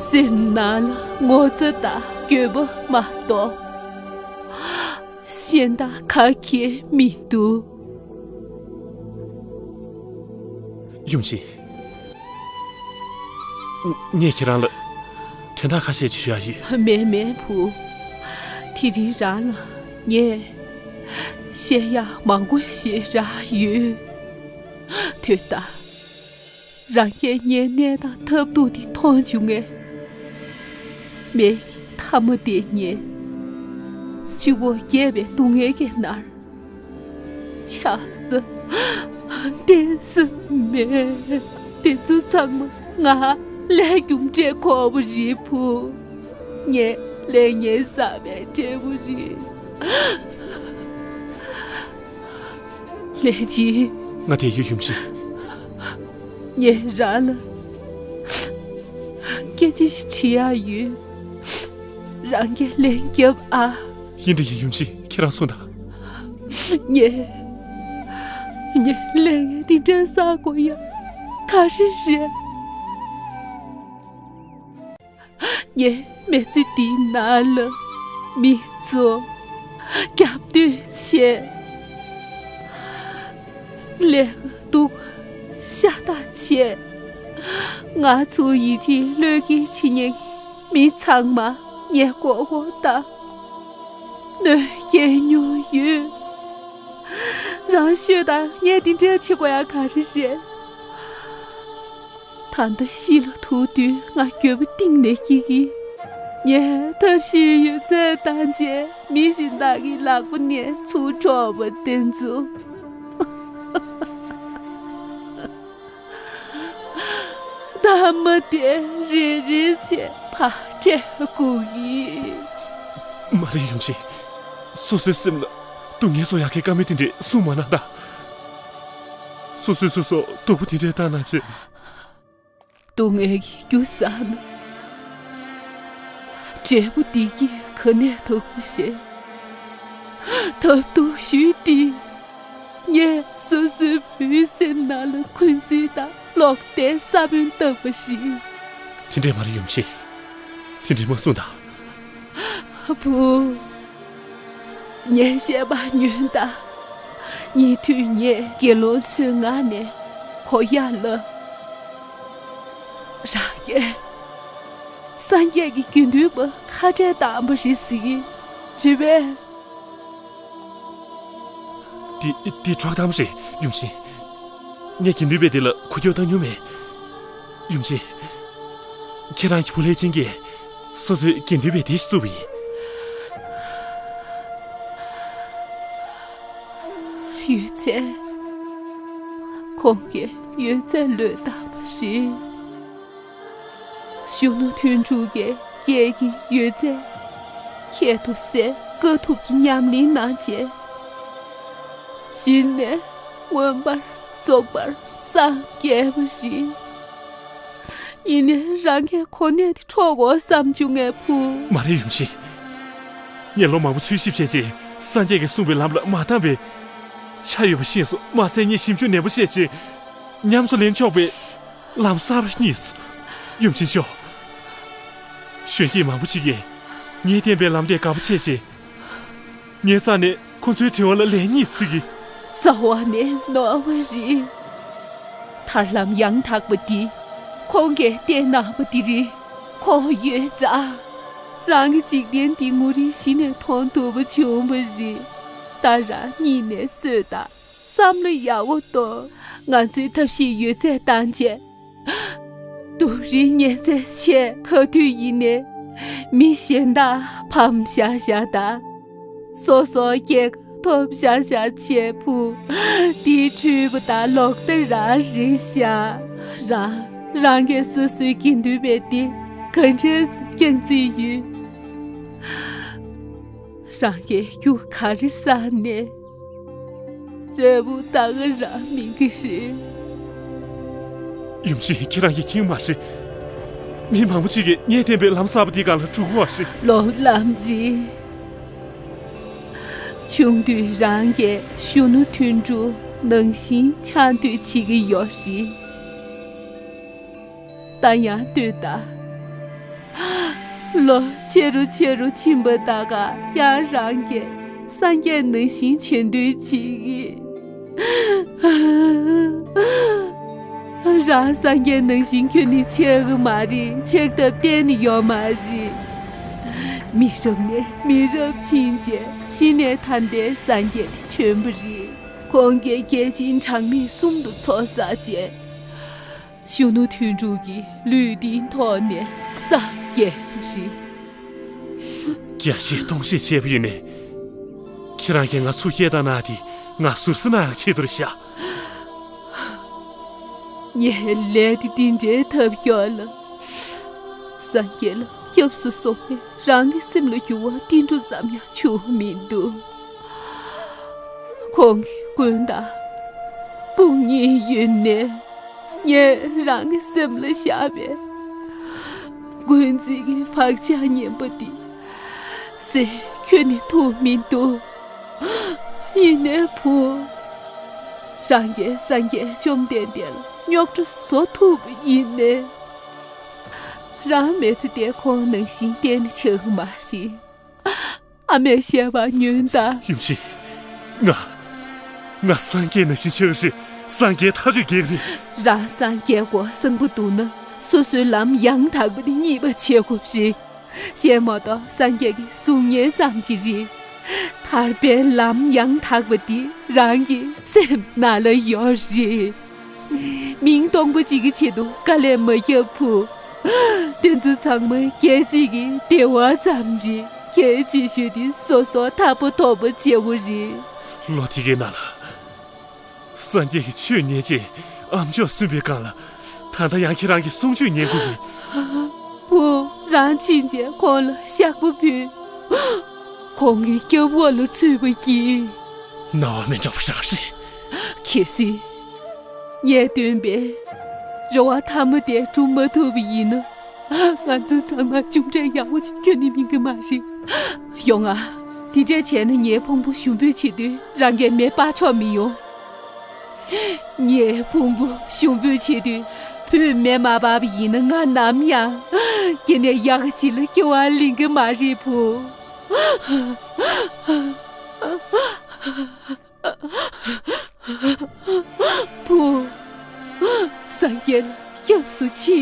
སེམས་ནང་ལ་ངོ་ཚ་དང་འགྱོད་པ་མ་གཏོགས་གཞན་དག་ག་གེ་མི་འདུག། ཡུམ་ཆེན། ངས་ཁྱེད་རང་ལ་དོན་དག་ཁ་ཤས་ཅིག་ཞུ་ཡ་ཡོད། མེད་མེད་བུ། དེ་རིང་རང་ལ་ངས་བཤད་ཡ་མང་པོ་ཞིག་རག་ཡོད། དེ་ལྟར་རང་གིས་ངའི་གནས་སྟངས་ཐབས་སྡུག་དེ་མཐོང་བྱུང་ངས། མིག་གི་མཐའ་མ་དེ་ཉལ། གཅིག་པོ་རྒས་པའི་སྡུག་བསྔལ་གྱིས་མནར། ཆགས་ས་བརྟེན་ས་མེད། དེ་ཚོ་ཚང་མ་ང་ལས་རྒྱུ་འབྲས་ཁོ་བོ་རེད་བུ། ངས་ལས་ངན་བསགས་པའི་འབྲས་བུ་རེད། ལས་ཅི། ང་དེ་ཡོད། ཡུམ་ཆེན། ངས་རང་ལ་སྐད་ཆ་ཞིག་དྲི་ཡ་ཡོད། རང་གིས་ལན་རྒྱབ་ཨ། ཡིན་དེ་ཡིན། ཡུམ་ཆེན། ཁྱེད་རང་གསུངས་དང་། ངས། ངས་ལས་ངན་འདི་འདྲ་བསགས་དགོས་ཡ་ག་རེ་རེད། ངས་མི་ཚེ་འདིའི་ནང་ལ་མི་ཚོ་རྒྱབ་གཏོད་བྱས། ལས་ཀ་སྡུག་ཤ་སྟག་བྱས། ང་ཚོ་ཡིད་ཆེས་བློས་འགེལ་བྱེད་མཁན་མི་ཚང་མ་ངས་མགོ་སྐོར་བཏང་། གནོད་སྐྱེལ་མྱོང་ཡོད། རང་ཤོད་དང་། ངས་འདི་འདྲ་བྱེད་དགོས་ཡ་ག་རེ་རེད། ད་ལྟ་ཤི་ལ་ཐུག་དུས་ང་འགྱོད་པ་གཏིང་ནས་སྐྱེ་གི། ངས་ཐབས་ཤེས་ཡོད་ཚད་བཏང་བྱས་མི་གཞན་དག་གི་ལག་པ་ནས་ཚུར་འཕྲོག་པ་དེ་ཚོ། མཐའ་མ་དེ་རེ་རེ་བྱས་ཕར་སྤྲད་དགོས་ཀྱི། མ་རེད་ཡུམ་ཆེན། སོ་སོའི་སེམས་ལ་སྡུག་བསྔལ་བཟོ་ཡག་གི་བཀའ་མོལ་དེ་འདྲས་གསུངས་མ་གནང་དང་། སོ་སོས་སོ་སོ་སྡུག་པོ་དེ་འདྲས་བཏང་གནང་བྱས། སྡུག་བསྔལ་གྱི་རྒྱུ་བསགས་ན། འབྲས་བུ་བདེ་སྐྱིད་ག་ནས་ཐོབ་པ་རེད། ད་དུང་ཞུས་ཏེ། ངས་སོ་སོའི་བུའི་སེམས་ནང་ལ་འཁོན་འཛིན་དང་ལོག་ལྟའི་ས་བོན་བཏབ་པ་རེད། དེ་འདྲས་མ་རེད་ཡུམ་ཆེན། དེ་འདྲས་མ་གསུངས་དང་། བུ། ངས་བཤད་པ་ཉོན་དང་། ཉེ་དུས་ངས་དགེ་སློང་ཚོའི་ངག་ནས་གོ་ཡག་ལ། རང་གིས་སངས་རྒྱས་ཀྱི་དགེ་འདུན་པ་ཁ་བྲལ་བཏང་བ་རེད་ཟེར་གྱི་རེད་པས། འདི་འདི་འཕྲོག་གཏམ་རེད་ཡུམ་ཆེན། ངས་དགེ་འདུན་པའི་སྡེ་ལ་འགུལ་སྐྱོད་བཏང་མྱོང་མེད། ཡུམ་ཆེན། ཁྱེད་རང་གི་བུ་ལྷས་བྱིན་གྱིས་སོ་སོའི་དགེ་འདུན་པའི་སྡེ་ཞིག་བཙུགས་པ་ཡིན། ཡོད་ཚད། ཁོང་གིས་ཡོད་ཚད་བློས་བཏང་བ་རེད། གཞོན་ནུ་དོན་གྲུབ་ཀྱིས་སྐྱེས་ཀྱི་ཡོད་ཚད་ཁྱད་དུ་བསད་དཀའ་ཐུབ་ཀྱི་ཉམས་ལེན་གནང་བྱས། གཞི་ནས་མངོན་པར་རྫོགས་པར་སངས་རྒྱས་པ་རེད། ཡིན་ནའི་རང་གིས་གོ་གནས་དེ་འཕྲོག་དགོས་བསམ་བྱུང་ངས་བུ། མ་རེད་ཡུམ་ཆེན། ངས་ལོ་མང་པོ་འཚོལ་ཞིབ་བྱས་རྗེས་སངས་རྒྱས་ཀྱིས་གསུངས་པའི་ལམ་ལ་མ་བཏང་བའི་ཆ་ཡོད་པ་ཤེས་སོང་། མ་ཚད་ངས་ཞིབ་འཇུག་ནན་པོ་བྱས་རྗེས་ཉམས་སུ་ལེན་ཆོག་པའི་ལམ་གསར་པ་རྙེད་སོང་། ཡུམ་ཆེན་མཆོག་གཞོན་སྐྱེས་མང་པོ་ཞིག་གིས་ངས་བསྟན་པའི་ལམ་དེ་དགའ་པོ་བྱས་རྗེས། ངའི་རྩ་ནས་ཁོ་ཚོའི་དྲི་བ་ལ་ལན་རྙེད་སྲིད་ཀྱི། རྩ་བ་ནས་ནོར་བ་རེད། ཐར་ལམ་ཡང་དག་པ་འདི་ཁོང་གིས་བསྟན་གནང་བ་འདི་རེད། ཁོང་ཡོད་ཙང་རང་གི་འཇིག་རྟེན་འདི་ངོ་རིས་གཞི་ནས་མཐོང་ཐུབ་པ་བྱུང་བ་རེད། ད་རང་གཉིད་ནས་གསོས་དང་། བསམ་བློ་ཡག་པོ་གཏོང་། ང་ཚོའི་ཐབས་ཤེས་ཡོད་ཚད་བཏང་བྱས། སྡུག་རུས་ཉེན་ཚད་ཆེ་ག་དུས་ཡིན་ནའི། མི་གཞན་དག་ཕམ་བཞག་བཞག་དང་། སོ་སོ་སྐྱེ་ཐོབ་བཞག་བཞག་བྱས་བུ། འདི་འཁྲུལ་པ་དང་ལོག་ལྟ་རང་རེད་ཤག་རང་རང་གིས་སོ་སོའི་དགེ་འདུན་པའི་སྡེ་ག་འདྲས་སྐྱོང་རྩིས་ཡོད། རང་གིས་རྒྱུ་ག་རེ་བསགས་ནས། འབྲས་བུ་ད་ག་རང་སྨིན་གྱི་རེད། ཡུམ་ཆེན། ཁྱེད་རང་གིས་མཁྱེན་མ་ཤེས། མི་མང་པོ་ཞིག་གིས་ངས་བསྟན་པའི་ལམ་གསར་པ་འདི་སྒང་ལ་འགྲོ་གི་ཡོད་རེད། ལོག་ལམ་རེད། ཆུང་དུས་རང་གིས་གཞོན་ནུ་དོན་གྲུབ་ནང་བཞིན་ཆགས་འདོད་བྱེད་ཀྱི་ཡོད་རེད། ད་ཡང་ལྟོས་དང་། ལོ་ཆེ་རུ་ཆེ་རུ་ཕྱིན་པ་ད་ག་ཡང་རང་གིས་སངས་རྒྱས་ནང་བཞིན་བྱེད་འདོད་བྱེད་ཀྱི། རང་སངས་རྒྱས་ནང་བཞིན་ཁྱོན་ནས་ཆགས་ཀྱི་མ་རེད། ཆགས་ཐབས་གཏན་ནས་ཡོད་མ་རེད། མི་རབས་ནས་མི་རབས་ཕྱིན་རྗེས་གཞི་ནས་ད་ལྟའི་སངས་རྒྱས་དེ་བྱོན་པ་རེད། ཁོང་གིས་རྒྱལ་ཆེན་གྲངས་མེད་གསུམ་དུ་ཚོགས་བསགས་རྗེས། གཞོན་ནུ་དོན་གྲུབ་ཀྱི་ལུས་འདིའི་ཐོག་ནས་སངས་རྒྱས་པ་རེད། བརྒྱ་བཤད་སྟོང་བཤད་བྱས་པ་ཡིན་ནའི། ཁྱེད་རང་གིས་ང་ཚུར་སྐྱེལ་བཏང་གནང་དེ་ང་ཟུར་ཟ་གནང་ཡག་ཆེད་དུ་རེད་ཤག་ངས་ལས་དེ་འདི་འདྲའི་ཐབས་སྐྱོ་ལ། སངས་རྒྱས་ལ་སྐྱབས་སུ་སོང་ནས་རང་གི་སེམས་ལ་འགྱུར་བ་ཏིལ་འབྲུ་ཙམ་ཡང་བྱུང་མི་འདུག་ཁོང་གི་མགོན་དང་དཔུང་གཉེན་ཡོད་ནའི། ངས་རང་གི་སེམས་ལ་བཞག་པའི་མགོན་རྩིས་ཀྱི་བག་ཆགས་ངན་པ་འདི་སེལ་ཁྱོན་ནས་ཐུབ་མི་འདུག་ཡིན་ནའི་བུ། རང་གིས་སངས་རྒྱས་བཅོམ་ལྡན་འདས་ལ་རྙོག་དྲ་བཟོ་ཐུབ་པ་ཡིན་ནའི། རང་མི་ཚེ་འདི་ཁོང་ནང་བཞིན་གཏན་ནས་ཆགས་ཀྱི་མ་རེད། ཨ་མས་བཤད་པ་ཉོན་དང་། ཡུམ་ཆེན། ང་། ང་སངས་རྒྱས་ནང་བཞིན་ཆགས་ཀྱི་རེད། སངས་རྒྱས་ཐག་ཆོད་རྒྱལ་རེད། རང་སངས་རྒྱས་དགོས་བསམ་གྱི་འདུག་ན་སོ་སོའི་ལམ་ཡང་དག་པ་དེ་རྙེད་པ་བྱེད་དགོས་རེད། གཞན་མ་གཏོགས་སངས་རྒྱས་ཀྱི་གཟུགས་བརྙན་ཙམ་ཅིག་རེད། ཐར་པའི་ལམ་ཡང་དག་པ་དེ་རང་གི་སེམས་ནང་ལ་ཡོད་རེད། མིང་སྟོང་པ་ཅིག་གི་ཆེད་དུ་དཀའ་ལས་མ་བརྒྱབ་བུ། དེ་ཚོ་ཚང་མ་སྐད་ཅིག་གི་བདེ་བ་ཙམ་རེད། གལ་ཆེ་ཤོས་དེ་སོ་སོ་ཐར་པ་ཐོབ་པ་བྱེད་དགོས་རེད། ལོ་དེ་གའི་ནང་ལ། སངས་རྒྱས་ཀྱི་ཆོས་ཉན་རྗེས་ཨ་མཆོག་གསོན་པའི་སྒང་ལ། ད་ལྟ་ཡང་ཁྱེད་རང་གི་གསུང་ཆོས་ཉན་དགོས་ཀྱི། བུ། རང་ཕྱིན་ཆད་ཁོང་ལ་ཞག་པོ་ཕུལ། ཁོང་གི་སྐྱབས་འོག་ལ་ཚུད་པ་གྱིས། རྣ་བ་མི་འགྲོ་བ་རང་རེད། གལ་སྲིད་ངས་སྟོན་པའི་རེ་བ་ཐ་མ་དེ་སྒྲུབ་མ་ཐུབ་པ་ཡིན་ན། ང་ཚོ་ཚང་མ་གཅུང་འདྲ་ཡག་པོ་ཅིག་ཁྱོན་ནས་མིན་གི་མ་རེད། ཡོང་ང་། དེ་འདྲས་བྱས་ན་ངའི་ཕུང་པོ་ཞུགས་འབུལ་བྱེད་དུས་རང་གིས་མེ་སྤར་ཆོག་མི་ཡོང་། ངའི་ཕུང་པོ་ཞུགས་འབུལ་བྱེད་དུས་བུས་མེ་མ་སྤར་བ་ཡིན་ན་ང་ནམ་ཡང་སྐྱེ་གནས་ཡག་ག་ཅིག་ལ་སྐྱེ་བ་ལེན་གི་མ་རེད་བུ། བུ། སངས་རྒྱས་ལ་སྐྱབས་སུ་མཆི།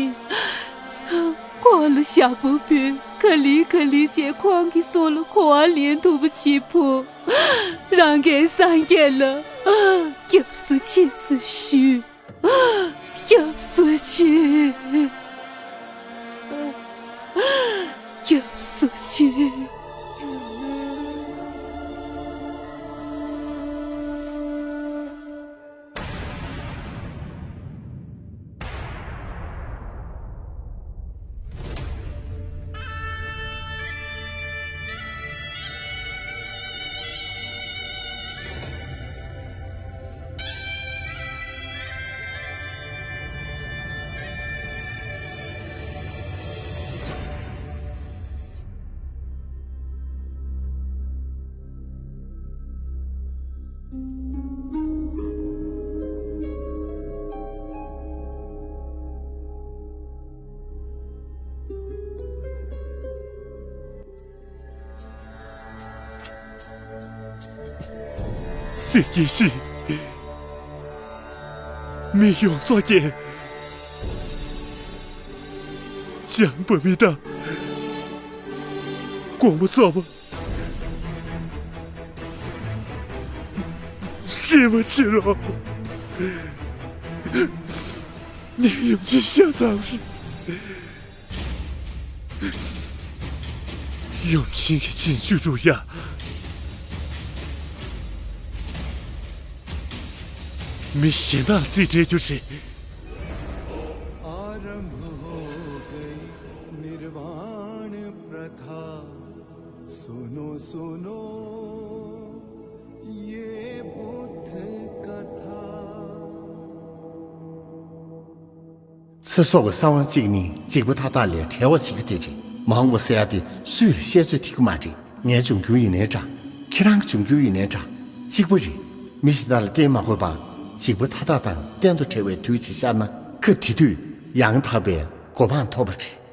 ཁོང་ལ་ཞག་པོ་ཕུལ། ག་ལེ་ག་ལེ་བྱས་ཁོང་གི་གསུང་ལ་གོ་བ་ལེན་ཐུབ་པ་བྱེད་བུ། རང་གིས་སངས་རྒྱས་ལ་སྐྱབས་སུ་མཆི་ཟེར་ཞུ། སྐྱབས་སུ་མཆི། སྐྱབས་སུ་མཆི། སྲིད་ཀྱི་གཤིས། མི་ཡོངས་རྫོགས་ཀྱིས་བྱམས་པ་མི་དང་། དགོངས་པ་རྫོགས་པ། ཤེས་པ་བྱེད་རོགས། ངས་ཡུམ་ཆེན་ཤ་ཚ་བ་རེད། ཡུམ་ཆེན་གྱི་རྗེས་འཇུག་རུ་ཡ། མི་གཞན་དག་ལ་རྩིས་སྤྲད་རྒྱུ་རེད། आरंभ हो गई निर्वाण प्रथा। सुनो सुनो ये बुद्ध कथा। ཚེ་སྲོག་གི་གསང་བ་གཅིག་ནི་འཇིགས་པ་མཐའ་དག་ལས་བྲལ་བར་བྱེད་རྒྱུ་དེ་རེད། མ་འོངས་པ་ཟེར་ཡ་དེ་སུས་ཡང་བཤད་ཚོད་ཐིག་གི་མ་རེད། ངའི་འབྱུང་འགྱུར་ཡིན་ནའི་འདྲ། ཁྱེད་རང་གི་འབྱུང་འགྱུར་ཡིན་ནའི་འདྲ། གཅིག་པ་རེད། མི་གཞན་དག་ལ་བརྟེན་མ་དགོས་པར་འཇིགས་པ་མཐའ་དག་དང་གཏན་དུ་བྲལ་བའི་དུས་ཅིག་ཤར་ན། སྐབས་དེ་དུས་ཡང་དག་པའི་གོ་འཕང་ཐོབ་པ་རེད།